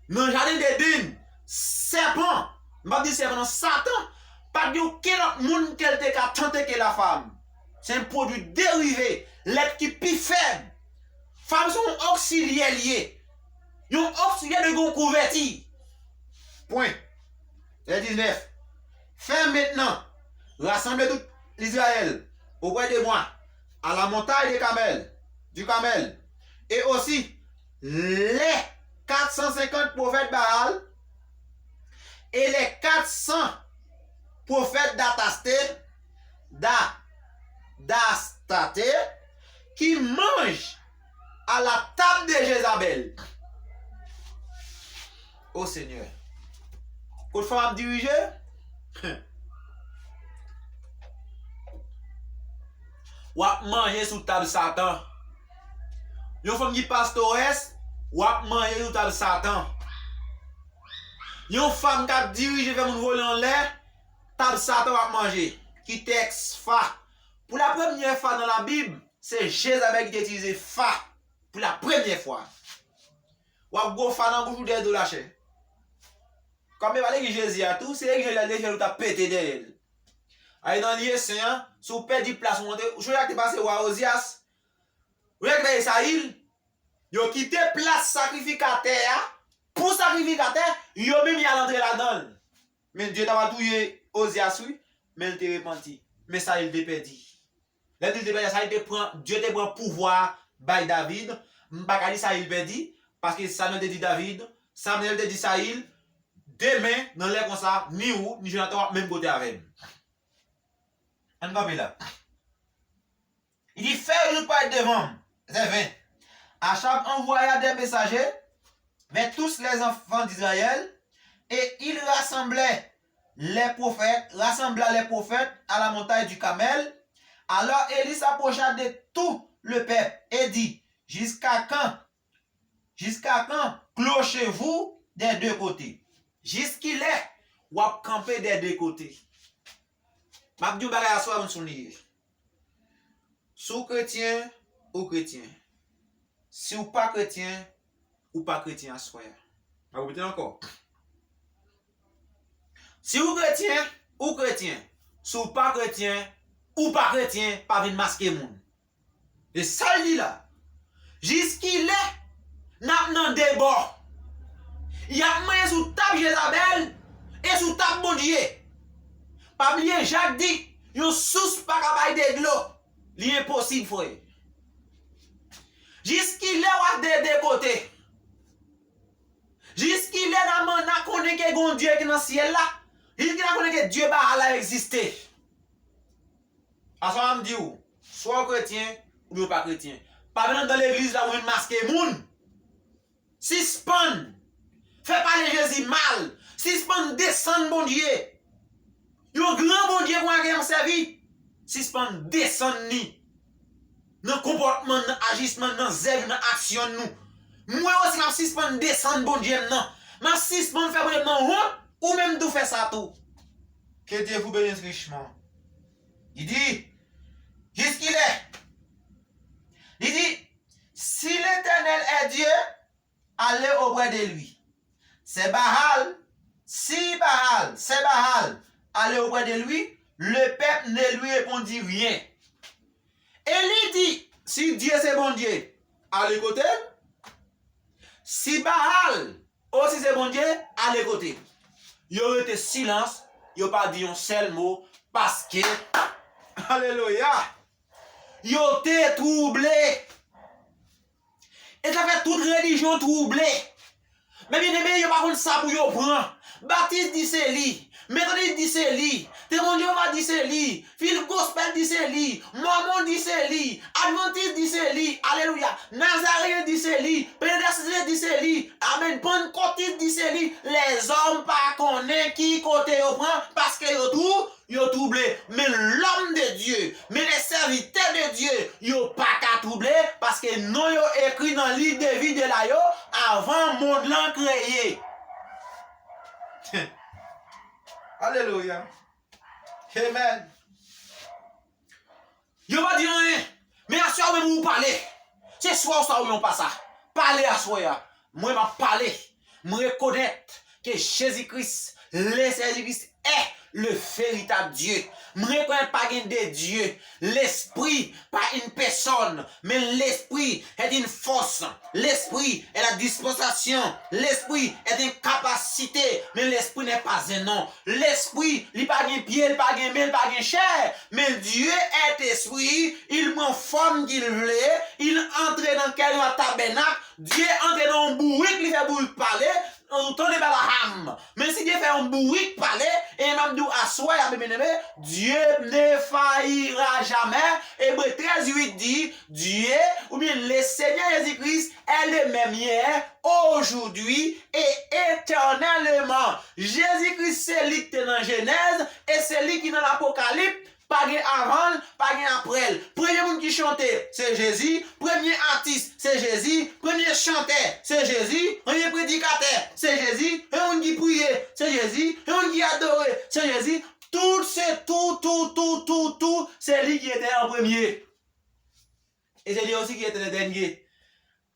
Nan jaden Deden, sèpan, m p ap di sèpan, non, Satan, pa t gen okenn lòt moun ke l te ka tante ke la fanm. Se yon pwodui derive, lèt ki pi fèb. Fanm se yon oksilyè li ye. Yon oksilyè dwe gen yon kouvèti. Pwen. Vèsè diznèf. Fè mentnan rasanble tout Izrayèl auprès de moi, à la montagne de Carmel, du Carmel, et aussi les quatre cent cinquante prophètes Baal et les quatre cents prophètes d'Astarté, d'A-, d'Astarté, qui mangent à la table de Jézabel. O Senyè. Kot fanm ap dirije, w ap manje sou tab Satan. Yon fanm ki pastores, w ap manje sou tab Satan. Yon fanm k ap dirije fè moun vole anlè, tab Satan w ap manje. Ki tèks fa? Pou la premyè fwa nan Labib, se Jezabèl ki te itilize fa. Pou la premyè fwa. W ap gwo fa nan bouch ou dèyè do lachè. Kòm e pa legliz Jezi a tou, se legliz Jezi a, legliz ou t ap pete dèyè l. Ale nan lye sen an, si w pèdi plas ou monte, ou sonje sa k te pase wa Ozyas? Ou sonje sa k te pase Sayil? Yo kite plas sakrifikatè a pou sakrifikatè, yo menm y al antre ladan l. Men Dye ta pral touye Ozyas wi, men l te repanti. Men Sayil te pèdi. Lè Dye te pèdi, Sayil te pran, Dye te pran pouvwa a bay David. M pa ka di Sayil pèdi, paske Samyèl te di David, Samyèl te di Sayil, demen, nan lè konsa, ni ou, ni Jonatan w ap menm kote avè m. Ann kanpe la. Li di, fè yo tout parèt devan m. Vèsè ven. Achab envoya des messagers vers tous les enfants d'Israël, et il rassembla les prophètes, rassembla les prophètes à la montagne du Carmel. Alors Élie s'approcha de tout le peuple et dit, jusqu'à quand Jusqu'à quand clochez-vous des deux côtés? Jiskilè w ap kanpe dè de kote? M ap di w bagay aswè a, moun sou li ye. Si w kretyen, ou kretyen. Si w pa kretyen, ou pa kretyen aswè a. M ap repete l ankò. Si w kretyen, ou kretyen. Si w pa kretyen, ou pa kretyen, pa vin maske moun. E sa l di la, jiskilè n ap nan de bò? Y ap manje sou tab Jezabèl e sou tab Bondye. Pa bliye Jak di, yon sous pa ka bay de dlo. Li enposib, frè. Jiskilè w ap de de kote? Jiskilè n a, n a konnen ke gen yon Dye ki nan syèl la? Jiskilè n a konnen ke Dye Baal la egziste? Aswè a m di w, swa w kretyen, oubyen w pa kretyen. Pa vin anndan legliz la pou vin maske moun. Sispann fè pale Jezi mal. Sispann desann Bondye. Yon gran Bondye konsa ke n ap sèvi. Sispann desann li. Nan konpòtman n, nan ajisman n, nan zèv, nan aksyon nou. Mwen osi m ap sispann desann Bondye m nan. M ap sispann fè Bondye m nan wont, ou menm tou fè sa tou. Que Dieu vous bénisse richement. Li di, jiskilè? Li di, si l'Éternel est Dieu, allez auprès de lui. C'est Baal, si Baal, c'est Baal, allez auprès de lui, le peuple ne lui répondit rien. Eli di, si Dye se Bondye, ale kote l. Si Baal osi se Bondye, ale kote l. Yo rete silans, yo pa di yon sèl mo, paske, alelouya, yo te twouble. E sa fè tout relijyon twouble. Men byeneme, yo pa konn sa pou yo pran. Batis di se li. Metodis di se li. Temwen Jewova di se li. Fil gospèl di se li. Mòmon di se li. Advantis di se li. Alelouya. Nazareyen di se li. Pentecostal di se li. Amèn. Pannkòtis di se li. Lèzòm pa konnen ki kote yo pran, paske yo twou-, yo twouble. Men lòm de Dye, men lè sèvitè de Dye, yo pa ka twouble, paske non yo ekri nan liv de vi de la yo avan mond lan kreye. Alelouya. Amen. Yo pa di anyen. Men aswè a ou menm ou pale. Se swa ou sa ou yon pa sa. Pale aswè a. Mwen m ap pale. M rekonèt ke Jezi Kris, le Seigneur Jésus-Christ est le véritable Dieu. M rekonèt pa gen de Dye. L'esprit, pas une personne, men l'esprit est une force. L'esprit est la dispensation. L'esprit est une capacité, men l'esprit n'est pas un nom. Lespri, li pa gen pye, li pa gen men, li pa gen chè. Men Dye est esprit, il pran fòm ki l vle, il antre nan kè nou an tabènak. Dye antre nan yon bourik, li fè bourik pale, ou tande Abraham. Men si Dye fè yon bourik pale, e m ap di w aswè a, byeneme, Dieu ne faillira jamais. Ebre trèz uit di, Dye, oubyen le Seigneur Jésus-Christ, est le même hier, aujourd'hui et éternellement. Jezi Kris se li k te nan Jenèz e se li ki nan Lapokalip. Pa gen avan l, pa gen apre l. Premye moun ki chante, se Jezi. Premye atis, se Jezi. Premye chantè, se Jezi. Premye predikatè, se Jezi. Premye moun ki priye, Tout, tout, tout, tout, se li ki etènèl an premye. E se li osi ki etènèl dènye.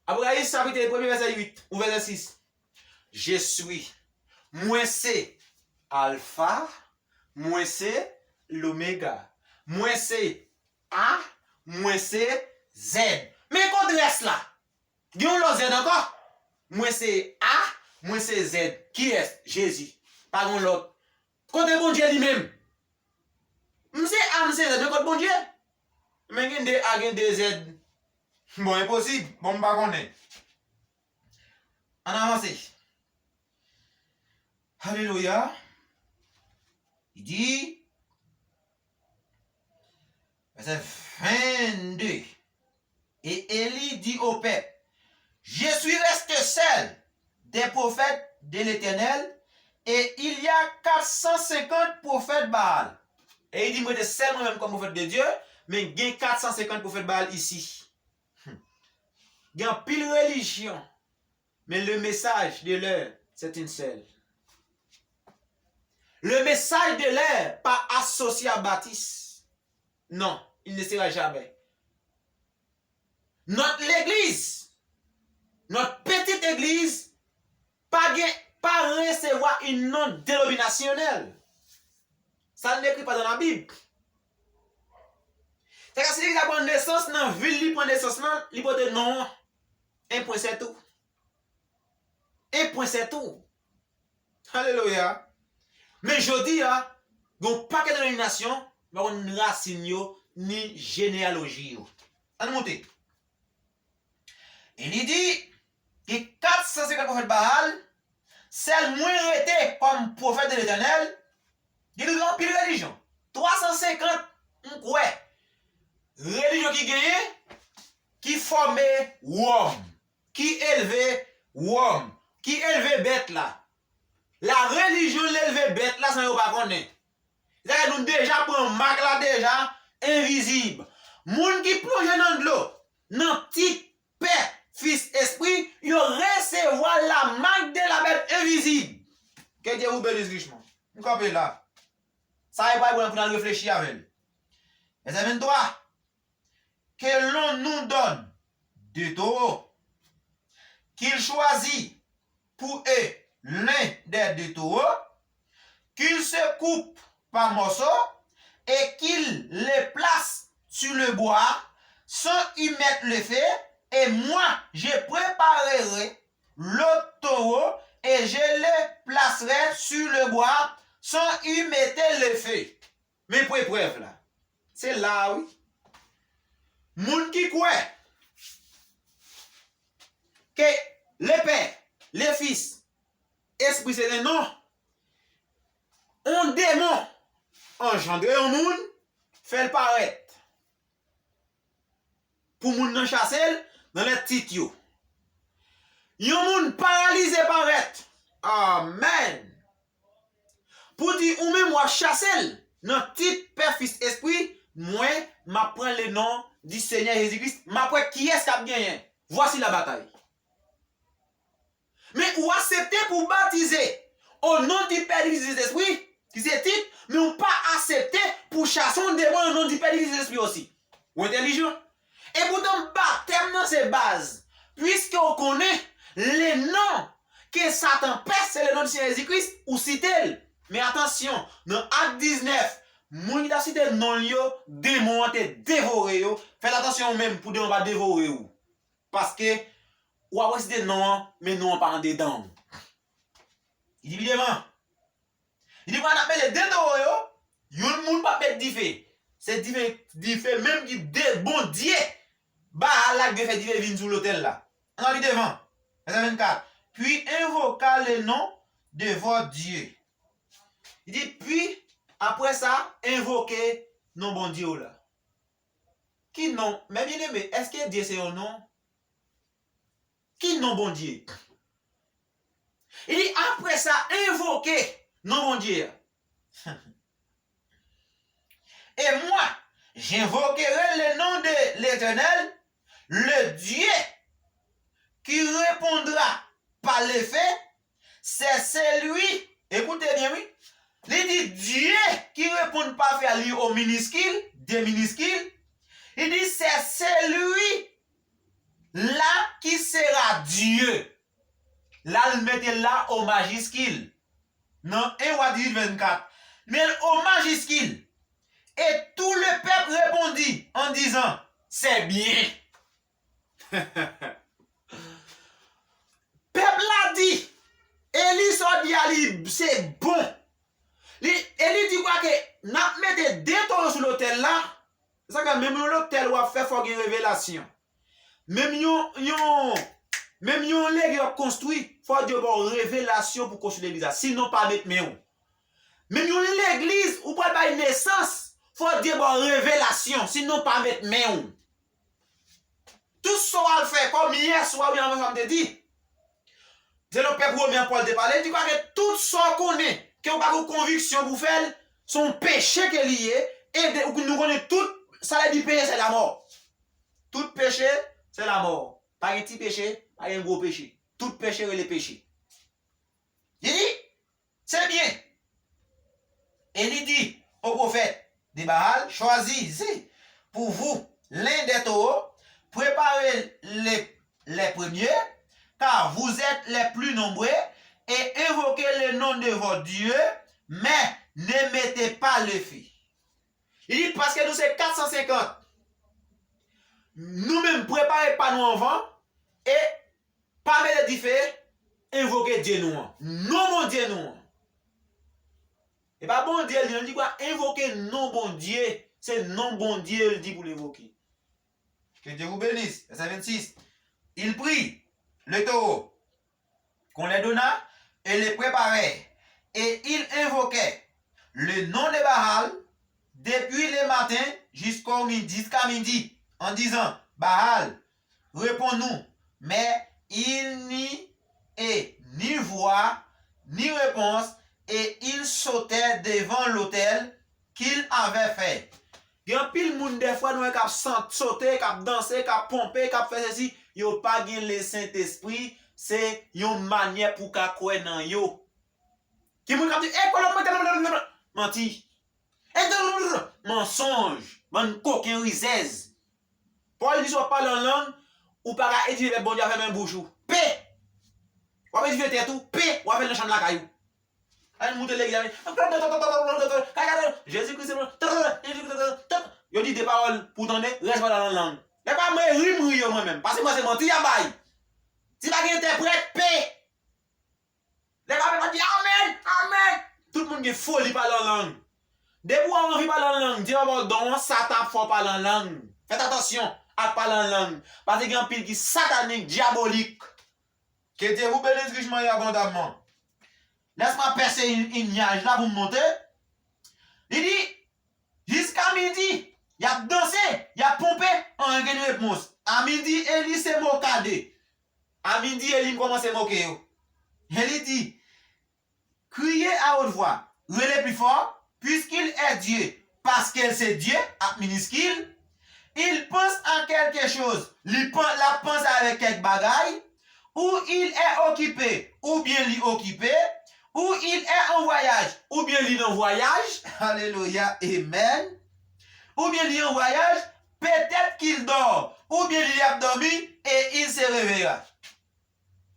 Apokalips chapit premye vèsè uit ou vèsè sis. Je suis. Mwen se Alfa, mwen se Lomega. Mwen se A, mwen se Z. Men kot rès la? Gen yon lòt Z ankò? Mwen se A, mwen se Z. Kiyès? Jezi. Pa gen lòt. Kote Bondye li menm? M se A, m se Z, men kot Bondye? Men gen de A, gen de Z. Bon, enposib. Bon, m pa konnen. Ann avanse. Alelouya. Li di, vèsè vennde. Et Élie dit au peuple, je suis resté seul des prophètes de l'Éternel, et il y a quatre cent cinquante prophètes Baal. E li di, mwen rete sèl mwen menm kòm pwofèt de Dye, men gen kat san senkant pwofèt Baal isi. Hmm. Gen anpil relijyon, men le message de l'heure, c'est une seule. Le message de l'heure pa asosye a Batis. Non, il ne sera jamais. Notre l'église, notre petite église, pa gen, pa resevwa un nom dénominationnel. Ça n'écrit pas dans la Bible. Sa ka si legliz la pran nesans nan vil li pran nesans lan, li pote non an. Un point c'est tout. Un point c'est tout. Alelouya. Men jodi a, gen yon pakèt denominasyon, pa konn rasin yo, ni jeneyaloji yo. Ann monte. E li di, gen kat san senkant pwofèt Baal, sèl mwen rete kòm pwofèt de Letènèl, gen anpil relijyon. Twa san senkant, m kwè, relijyon ki genyen, ki fòme Wòm, ki elve Wòm, ki elve bèt la. La relijyon l elve bèt la san yo pa konnen. Sa fè nou deja pran mak la deja, envizib. Moun ki plonje nan dlo, nan tit Pè, Fis, Espri, yo resevwa la marque de la bête invisible. Que Dieu vous bénisse richement. M kanpe la. Sa e pral bon pou n al reflechi avè l. Vèsè venntwa. Que l'on nous donne deux taureaux, qu'ils choisissent pour eux l'un des deux taureaux, qu'ils se coupent par morceaux et qu'ils les placent sur le bois sans y mettre le feu, et moi je préparerai l'autre taureau et je le placerai sur le bois sans y mettre le feu. Men pou eprèv la. Se la a wi. Moun ki kwè ke le Pè, le Fis, Espri se le non, on demon anjandre yon moun, fè l parèt. Pou moun nan chase l nan lèt tit yo. Yon moun paralize parèt. Amèn. Pou di ou menm w ap chase l nan tit Pè, Fis, Espri, mwen, m ap pran le non di Senyè Jezi Kris, m ap wè kiyès k ap genyen. Voici la bataille. Men ou aksepte pou w batize o non di Pè, di Fis, di Sentespri, ki se tit, men ou pa aksepte pou w chase yon demon o non di Pè, di Fis, di Sentespri osi. Ou entèlijan. Epoutan batèm nan se baz. Piske w konnen le non ke Satan pè, se le non di Senyè Jezi Kris, ou site l. Men atansyon, nan Ak diznèf, moun ki t ap site non l yo, demon an te devore yo. Fè atansyon ou menm pou demon pa devore w. Paske w ap resite non an, men non an pa andedan w. Li di pi devan. Li di, pandan n ap mete de towo yo, youn moun p ap met dife. Se dife, dife menm ki de Bondye Baal la ki dwe fè dife vin sou lotèl la. Ann al pi devan. Vèsè vennkat. Puis invoqua le nom de votre Dieu. Li di, pi, apre sa, envoke non Bondye w la. Ki non? Mè byeneme, èske Dye se yon non? Ki non Bondye? Li di, apre sa, envoke non Bondye a. Et moi, j'invoquerai le nom de l'Éternel, le Dieu qui répondra par le feu, c'est celui, écoutez bien, oui, Li di Dieu qui répond pa fè li o miniskil, de miniskil. Li di c'est celui-là qui sera Dieu. La l mete la o majiskil. Nan en Wa dizuit vennkat. Men l o majiskil. Et tout le peuple répondit en disant, c'est bien. Pèp la di, Eli sa w di a li se bon. Li, Eli di kwa ke n ap mete de towo sou lotèl la. Sa ka menm yon lotèl w ap fè fò gen revelasyon. Menm yon, yon, menm yon legliz w ap konstwi, fò Dye ba w revelasyon pou konstwi legliz la. Sinon pa met men w. Menm yon legliz ou pral bay nesans, fò Dye ba w revelasyon. Sinon pa met men w. Tout sa w al fè kòm yè swa wi anvan sa m te di. Selon pèp Women an Pòl te pale, li di kwa ke tout sa w konnen ke w pa gen konviksyon pou fè l, se yon peche ke li ye, e de, nou konnen tout, salè di peche se lamò. Tout peche se lamò. Pa gen ti peche, pa gen gwo peche. Tout peche rele peche. Li di, c'est bien. Et il dit au prophète de Baal, choisissez pour vous l'un des taureaux, préparez les, les premiers, car vous êtes les plus nombreux, et invoquez le nom de votre Dieu, mais ne mettez pas le feu. Li di, paske nou se kat san senkant. Nou menm prepare pa nou anvan, e pa mete dife, envoke Dye nou an. Non Bondye nou an. E pa Bondye li, li di kwa envoke non Bondye. Se non Bondye li di pou l envoke. Que Dieu vous bénisse. Verset vingt-six. Il prit le taureau qu'on leur donna et le préparait. Et il invoquait le nom de Baal depuis le matin jusqu'au midi, jusqu'à midi, en disant, Baal, réponds-nous. Mais il n'y eut ni voix, ni réponse, et il sautait devant l'autel qu'il avait fait. Gen anpil moun dèfwa nou wè k ap sote, k ap danse, k ap ponpe, k ap fè sesi. Yo pa gen Lesentespri, se yon manyè pou w ka kwè nan yo. Gen moun k ap di, e kolon mwen, manti. E mansonj, bann koken rizèz. Pòl di si w ap pale an lang, ou pa ka edifye pèp Bondye a fèmen bouch ou. Pe! W ap edifye tèt ou, pe! W ap fè l nan chanm lakay ou. Ann moute legliz la. Jezi Kris se bon. Yo di de pawòl pou w tande, rès pawòl la nan lang. Lè pa mwen ri m ri yo mwen menm. Paske mwen se manti y ap bay. Si pa gen entèprèt, pe. Lè pa mwen di amèn, amèn. Tout moun gen foli pale an lang. Depi w anvi pale an lang, Dye pa ba w don an, Satan ap fè w pale an lang. Fèt atansyon ak pale an lang. Paske gen anpil ki satanik, dyabolik. Que Dieu vous bénisse richement et abondamment. Laisse-moi percer une, une nuage là pour monter. Li di, jusqu'à midi, y ap danse, y ap ponpe, anyen gen repons. A midi, Eli se mokade. A midi, Eli kòmanse moke yo. Eli di, criez à haute voix, rele pi fò, puisqu'il est Dieu, paske l se Dye, ak miniskil, il pense à quelque chose, li pan, l ap panse avèk kèk bagay, ou il est occupé, oubyen li okipe, ou il est en voyage, oubyen li nan vwayaj, alelouya, amen, oubyen li an vwayaj, peut-être qu'il dort, oubyen li ap dòmi, et il se réveillera.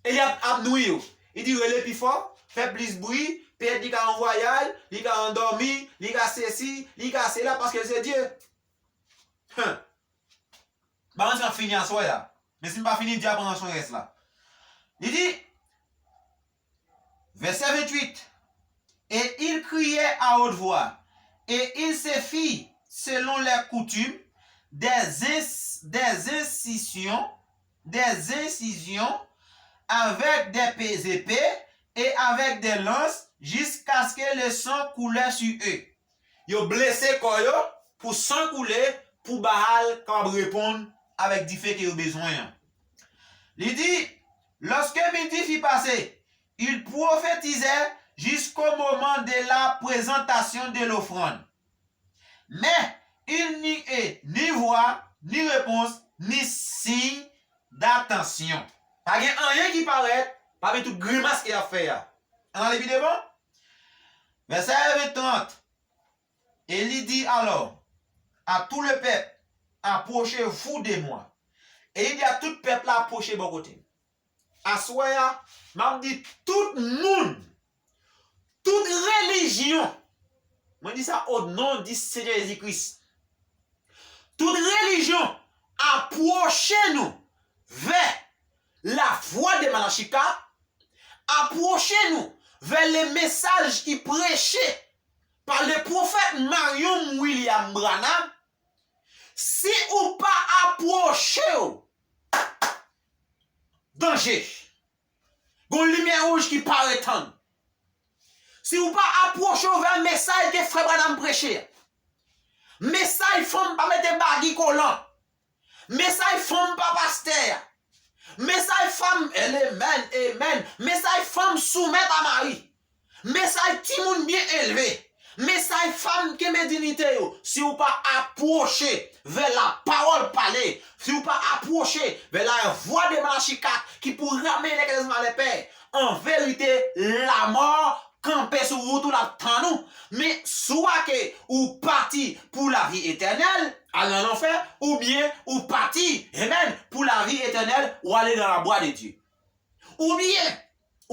E y ap, ap nwi yo. Li di rele pi fò, fè plis bri, petèt li ka an vwayaj, li ka andòmi, li ka sesi, li ka sela, paske l se Dye. Hen. Ba mwen sa fini aswè a. Men si m pa fini, Dye ap pran swen rès la. Li di, verset vingt-huit, et il criait à haute voix, et il se fit, selon les coutumes, des ins-, des incisions, des incisions avec des épées et avec des lances, jusqu'à ce que le sang coulait sur eux. Yo blese kò yo pou san koule, pou Baal kapab reponn avèk dife ke yo bezwen an. Li di, lorsque midi fut passé, il prophétisait jusqu'au moment de la présentation de l'offrande. Mais il n'y eut ni voix, ni réponse, ni signe d'attention. Pa gen anyen ki parèt pami tout grimas ke y ap fè a. Ann ale pi devan. Vèsè vent trant. Et il dit alors à tout le peuple, approchez-vous de moi. E li di a tout pèp la, apwoche bò kote m. Aswè a, m ap di tout moun, tout relijyon, mwen di sa o non di Senyè Jezi Kris, tout relijyon, apwoche nou vè la voie de Malachika, apwoche nou vè le mesaj ki preche pa le pwofèt Marion William Branham. Si ou pa apwoche w, danje. Gon limyè wouj ki parèt tann. Si ou pa apwoche w vè mesaj ke frè Branham preche a, mesaj fanm pa mete bagi kolan, mesaj fanm pa pastè a, mesaj fanm, amen, amen, mesaj fanm soumèt a mari, mesaj timoun byen elve, mesaj fanm kenbe diyite yo, si ou pa apwoche vè la parole parlée, si ou pa apwoche vè la voie de Malachie quatre ki pou ramenn lè kè dèzanfan a lè pè, an verite, lamò kanpe sou wout ou, l ap tann ou. Men swa ke ou pati pou lavi etènèl, al nan lanfè, oubyen ou pati, amen, pou lavi etènèl, ou ale nan labwa de Dye. Oubyen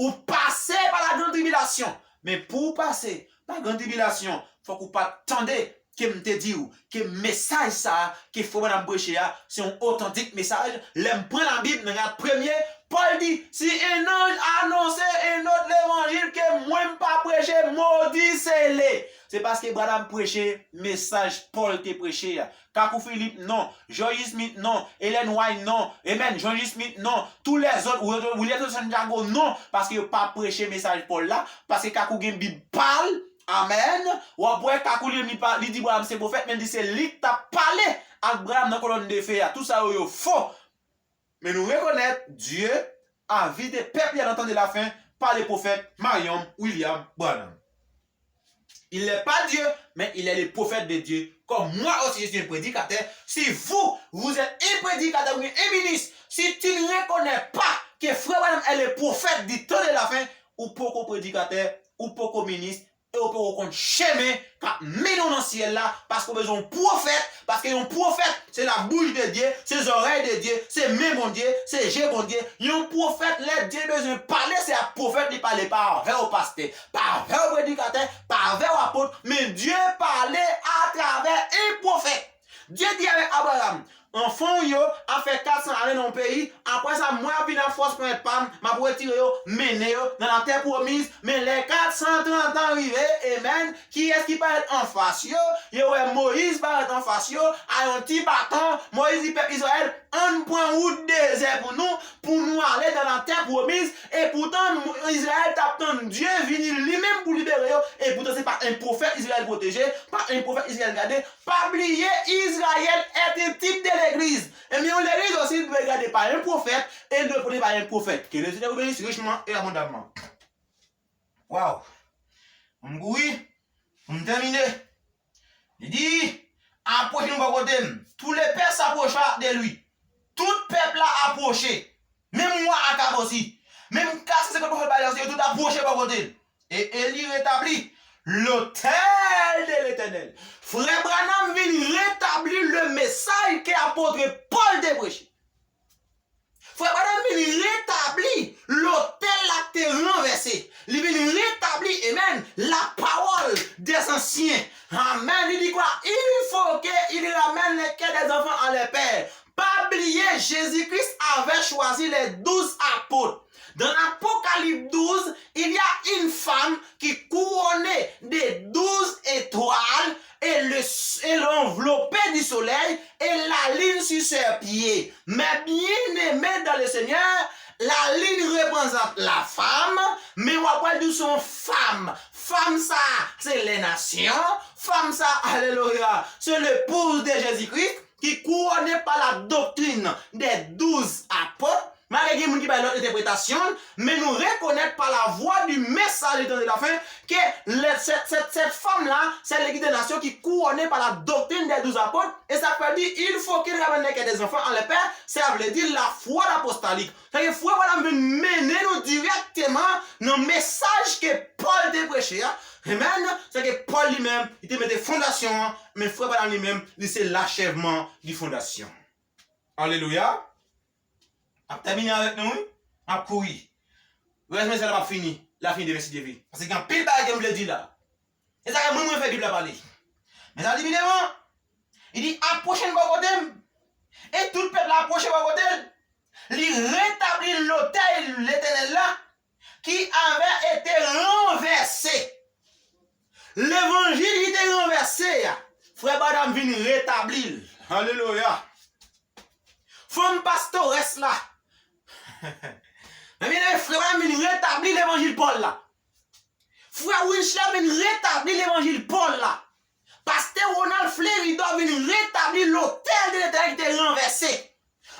ou pase pa la grande tribulation. Men pou w pase pa grande tribulation, fòk ou pa t tande ke m te di w ke mesaj sa a ke frè Branham preche a, se yon otantik mesaj. Lè m pran Labib, m gad premye, Pòl di, si un ange annonce un autre l'évangile que moi m pa preche, maudit c'est lui. Se paske Branham preche mesaj Pòl te preche a. Kakou Philippe, non. George Smith, non. Ellen White, non. Amen. George Smith, non. Tous les autres, William Santiago, non. Paske yo pa preche mesaj Pòl la. Paske Kakou gen Bib pa l. Amen. W ap wè Kakou li menm li pa, li di Branham se pwofèt, men li di se li k t ap pale ak Branham nan kolòn de fe a. Tout sa yo, yo fo. Men nou rekonèt Dye, avi de pèp li a nan tan de lafen, pa le pwofèt Marion William Branham. Il n'est pas Dieu, mais il est le prophète de Dieu. Comme moi aussi, je suis un prédicateur. Si vous, vous êtes un prédicateur ou un ministre, si tu ne reconnais pas que frère Branham est le prophète du temps de la fin, ou poko predikatè, ou poko minis, e ou poko konn chemen k ap mennen w nan syèl la, paske w bezwen yon pwofèt, paske yon pwofèt, se la bouche de Dieu, se zòrèy de Dye, se men Bondye, se je Bondye. Yon pwofèt, lè Dye bezwen pale, se ak pwofèt li pale, pa avè w pastè, pa avè w predikatè, pa avè w apot, men Dye pale atravè yon pwofèt. Dye di avèk Abraram, anfan w yo ap fè kat san ane nan yon peyi, apre sa, mwen ap vin ak fòs ponyèt pa m, m ap retire yo, mennen yo nan latè pwomiz, men lè kat san trant an rive, amen, kiyès ki parèt anfas yo? Yo wè Moyiz parèt anfas yo, a yon ti baton, Moyiz di pèp Izrayèl, ann pran wout dezè pou nou, pou nou ale nan latè pwomiz, epoutan, Izrayèl t ap tann Dye vini li menm pou libere yo, epoutan se pa yon pwofèt Izrayèl pwoteje, pa yon pwofèt Izrayèl gade, Pa bliye, Israël est un type de l'église. Ebyen, yon legliz osi dwe gade pa yon pwofèt, e l dwe pote pa yon pwofèt. Que le Seigneur vous bénisse richement et abondamment. Waw! M kouri pou m tèmine. Li di, apwoche nou bò kote m. Tout le peuple s'approcha de lui. Tout pèp la apwoche. Menm wa Akab osi. Menm kat san senkant pwofèt Bayal osi, yo tout apwoche bò kote l. E Eli retabli l'autel de l'Etènèl. Frè Branham vin retabli le mesaj ke apot Pòl te preche. Frè Branham vin retabli lotèl la ki te ranvèse. Li vin retabli, amen, la parole des anciens. Amen. Li di kwa? Il faut que il ramène les cœurs des enfants à leur père. Pa bliye, Jezi Kris avè chwazi les douze apôtres. Dans l'Apocalypse douze, il y a une femme qui couronnée de douze étoiles et le, et l'enveloppée du soleil et la lune sur ses pieds. Mes bien-aimés dans le Seigneur, la lune représente la femme, men w ap wè l di w se yon fanm. Fanm sa, se les nations. Fanm sa, alelouya, se l'épouse de Jésus-Christ qui couronnée par la doctrine des douze apôtres. Malgre gen moun ki bay lòt entèpretasyon, men nou rekonèt par la voix du messager du temps de la fin que le, cette, cette, cette femme-là, c'est l'église des nations qui couronnée par la doctrine des douze apôtres. E sa fè di, il faut qu'il ramène les cœurs des enfants à leur père, sa vle di la foi apostolique. Sa ke frè Branham vin mennen nou dirèkteman nan mesaj ke Pòl te preche a, Amen. Se ke Pòl li menm, li te mete fondasyon an, men frè Branham li menm, li se lachèvman di fondasyon. Alelouya. M ap tèmine avèk nou, wi. M ap kouri. Rès mesaj la p ap fini. L a fini demen si Dye vle. Paske gen anpil bagay ke m vle di la. E sa ke mwen, mwen fè Bib la pale. Men sa di pi devan. Li di, apwoche n bò kote m. E tout pèp la apwoche bò kote l. Li retabli lotèl Letènèl la, ki avè ete ranvèse. Levanjil ki te ranvèse a, frè Branham vin retabli l. Alelouya. Fanm pastorès la. Men byeneme, frè Branham vin retabli levanjil Pòl la. Frè Winchler vin retabli levanjil Pòl la. Pastè Ronald Fleuridor vin retabli lotèl de Letènèl ki te ranvèse.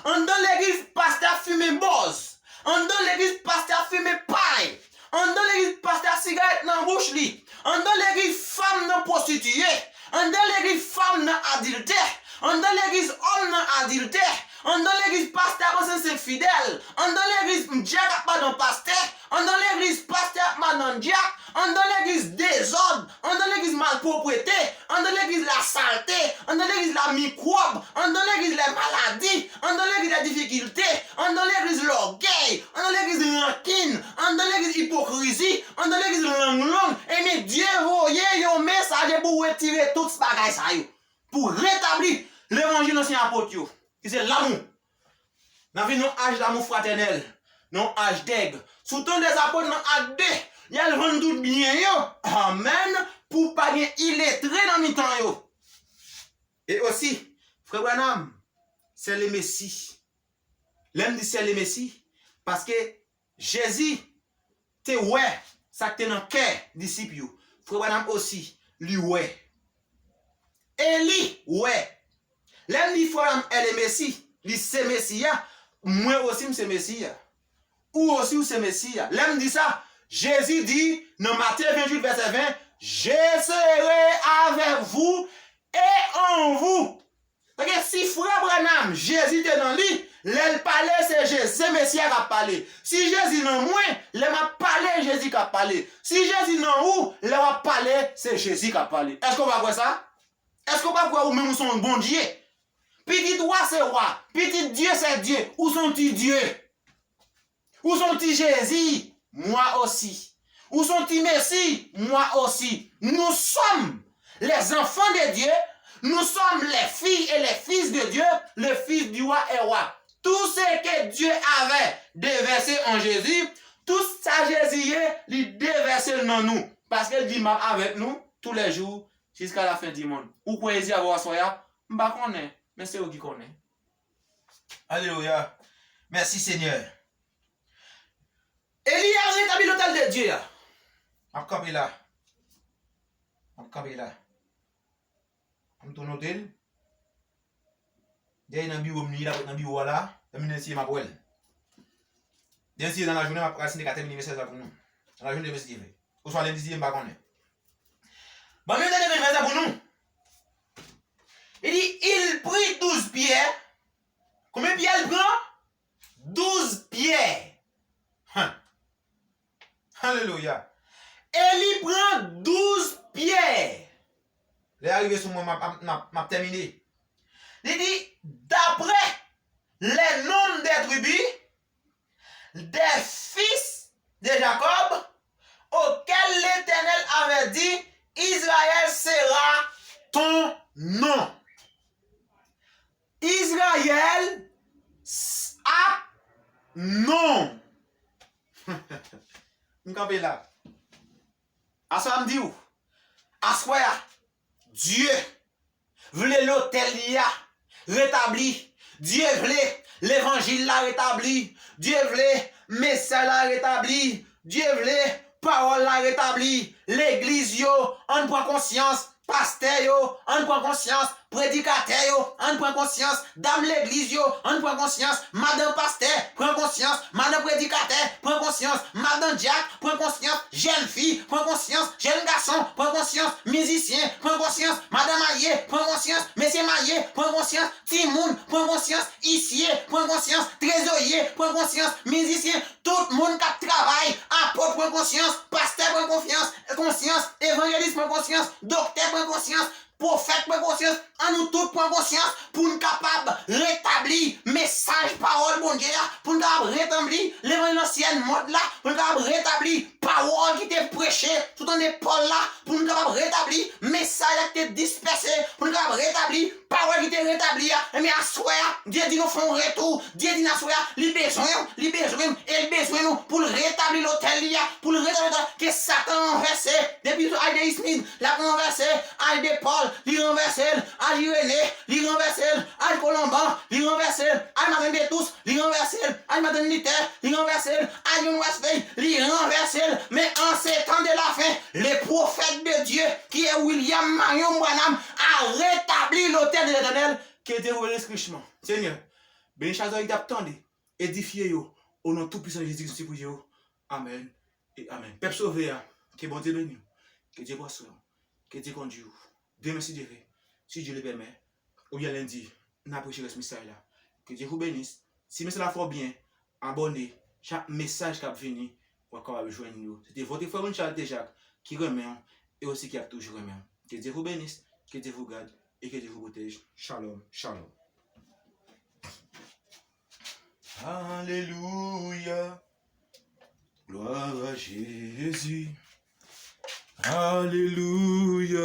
Anndan legliz, pastè ap fimen bòz. Anndan legliz, pastè ap fimen pay. Anndan legliz, pastè ap sigarèt nan bouch li. Anndan legliz, fanm nan pwostitiye. Anndan legliz, fanm nan adiltè. Anndan legliz, òm nan adiltè. Anndan legliz, pastè ap ansanm senk fidèl. Anndan legliz, dyak ap madanm pastè. Anndan legliz, pastè ap madanm dyak. Anndan legliz, dezòd. Anndan legliz, malpwoprete. Anndan legliz, lasalte. Anndan legliz, la, mikwòb. Anndan legliz, lè maladi. Anndan legliz, lè difikilte. Anndan legliz, lògèy. Anndan legliz, rankin. Anndan legliz, ipokrizi. Anndan legliz, lang long. Ebyen, Dye voye yon mesaje pou retire tout bagay sa yo. Pou retabli levanjil ansyen apot yo, ki se lanmou. N ap vin nan aj lanmou fratènèl, nan aj dèg. Sou tan dèzapot nan ak de, y al vann tout byen yo. Amèn. Pou pa gen iletre nan mitan yo. E osi, frè Branham, sè le Mesi. Lè m di sè le Mesi, paske Jezi te wè sa k te nan kè disip yo. Frè Branham osi, li wè. Eli wè. Lè m di frè Branham è le Mesi, li se Mesi a, mwen osi m se Mesi a. Ou osi ou se Mesi a. Lè m di sa, Jezi di nan Matye venntuit vèsè ven, Je serai avec vous et en vous. Paske si frè Branham, Jezi te nan li, lè l pale, se Je-, se Mesi a k ap pale. Si Jezi nan mwen, lè m ap pale, Jezi k ap pale. Si Jezi nan ou, lè w ap pale, se Jezi k ap pale. Èske w pa kwè sa? Èske w pa kwè ou menm ou se yon Bondye? Pitit wa se wa, pitit Dye se Dye, ou se yon ti Dye. Ou se yon ti Jezi, moi aussi. Ou se yon ti Mesi, moi aussi. Nous sommes les enfants de Dieu, nous sommes les filles et les fils de Dieu, le Fils du roi est roi. Tout ce que Dieu avait déversé en Jésus, tout sa Jezi ye, li devèse l nan nou. Paske l di, m ap avèk nou tous les jours, jusqu'à la fin du monde. Ou kwè Jezi avè w aswè a? M pa konnen, men se ou ki konnen. Alelouya. Mèsi, Senyè. Eli a retabli lotèl de Dye a. M ap kanpe la. M ap kanpe la. M tou note l. Dèyè nan biwo m li, l ap ret nan biwo a la. Lè m vin eseye, m ap wè l. Demen si Dye vle, nan lajounen, m ap eseye ka tèmine mesaj la pou nou. Nan lajounen, demen si Dye vle. Oswa lendi si Dye vle, m pa konnen. Ban m yon dènye mesaj la pou nou. Li di, il prit douze pierres. Konbyen pyè l pran? Douz pyè. Hen. Alelouya. E li pran douz pyè. Lè a rive sou mwen, m ap, m ap, m ap, m ap tèmine. Li di, d'après les nombres des tribus, des fils de Jacob, auxquels l'Éternel avait dit, Israël sera ton nom. Izrayèl s-, ap non. M kanpe la. Aswè a m di w, aswè a, Dye vle lotèl li a retabli. Dye vle levanjil la retabli. Dye vle mesaj la retabli. Dye vle pawòl la retabli. Legliz yo, ann pran konsyans. Pastè yo, ann pran konsyans. Predikatè yo, ann pran konsyans. Dam legliz yo, ann pran konsyans. Madan pastè, pran konsyans. Madan predikatè, pran konsyans. Madan dyak, pran konsyans. Jèn fi, pran konsyans. Jèn gason, pran konsyans. Mizisyen, pran konsyans. Madan marye, pran konsyans. Mesye marye, pran konsyans. Timoun, pran konsyans. Isye, pran konsyans. Trezoye, pran konsyans. Mizisyen, tout moun k ap travay, apot, pran konsyans. Pastè, pran konfyans, konsyans. Evanjelis, pran konsyans. Doktè, pran konsyans. Pwofèt, pran konsyans. Ann nou tout pran konsyans pou n kapab retabli mesaj pawòl Bondye a, pou n kapab retabli levanjil ansyen mòd la, pou n kapab retabli pawòl ki te preche sou tande Pòl la, pou n kapab retabli mesaj la ki te dispèse, pou n kapab retabli pawòl ki te retabli a. Ebyen, aswè a, Dye di nou fè yon retou. Dye di n aswè a, li bezwen w, li bezwen m, e li bezwen nou pou l retabli lotèl li a, pou l retabli lotèl, ke Satan ranvèse. Depi al de Smith, l ap ranvèse, al de Pòl, li ranvèse l, al Irenee, li ranvèse l, al Colomban, li ranvèse l, al Martin Petous, li ranvèse l, al Martin Luther, li ranvèse l, al John Wesley, li ranvèse l. Men an se tan de la fen, le prophète de Dieu, qui est William Marion Branham, a rétabli l'autel de l'Éternel. Ke Dye w beni richman. Senyè, beni chak zòrèy ki t ap tande, edifye yo, o non tou pwisan de Jezi Kris, nou priye w. Amèn e amèn. Pèp sove a, ke Bondye beni w, ke Dye pran swen w, ke Dye kondui w. Demen, si Dye vle, si Dye le pèmèt, oubyen lendi, n ap preche rès mesaj la. Ke Dye vous bénisse. Si mesaj la fè w byen, abòne. Chak mesaj k ap vini, w ap kapab jwenn yo. Se te vòt frè Richard Tejak ki renmen w e osi ki ap toujou renmen w. Que Dieu vous bénisse, que Dieu vous garde et que Dieu vous protège. Shalom, shalom. Alelouya. Gloire à Jésus. Alelouya.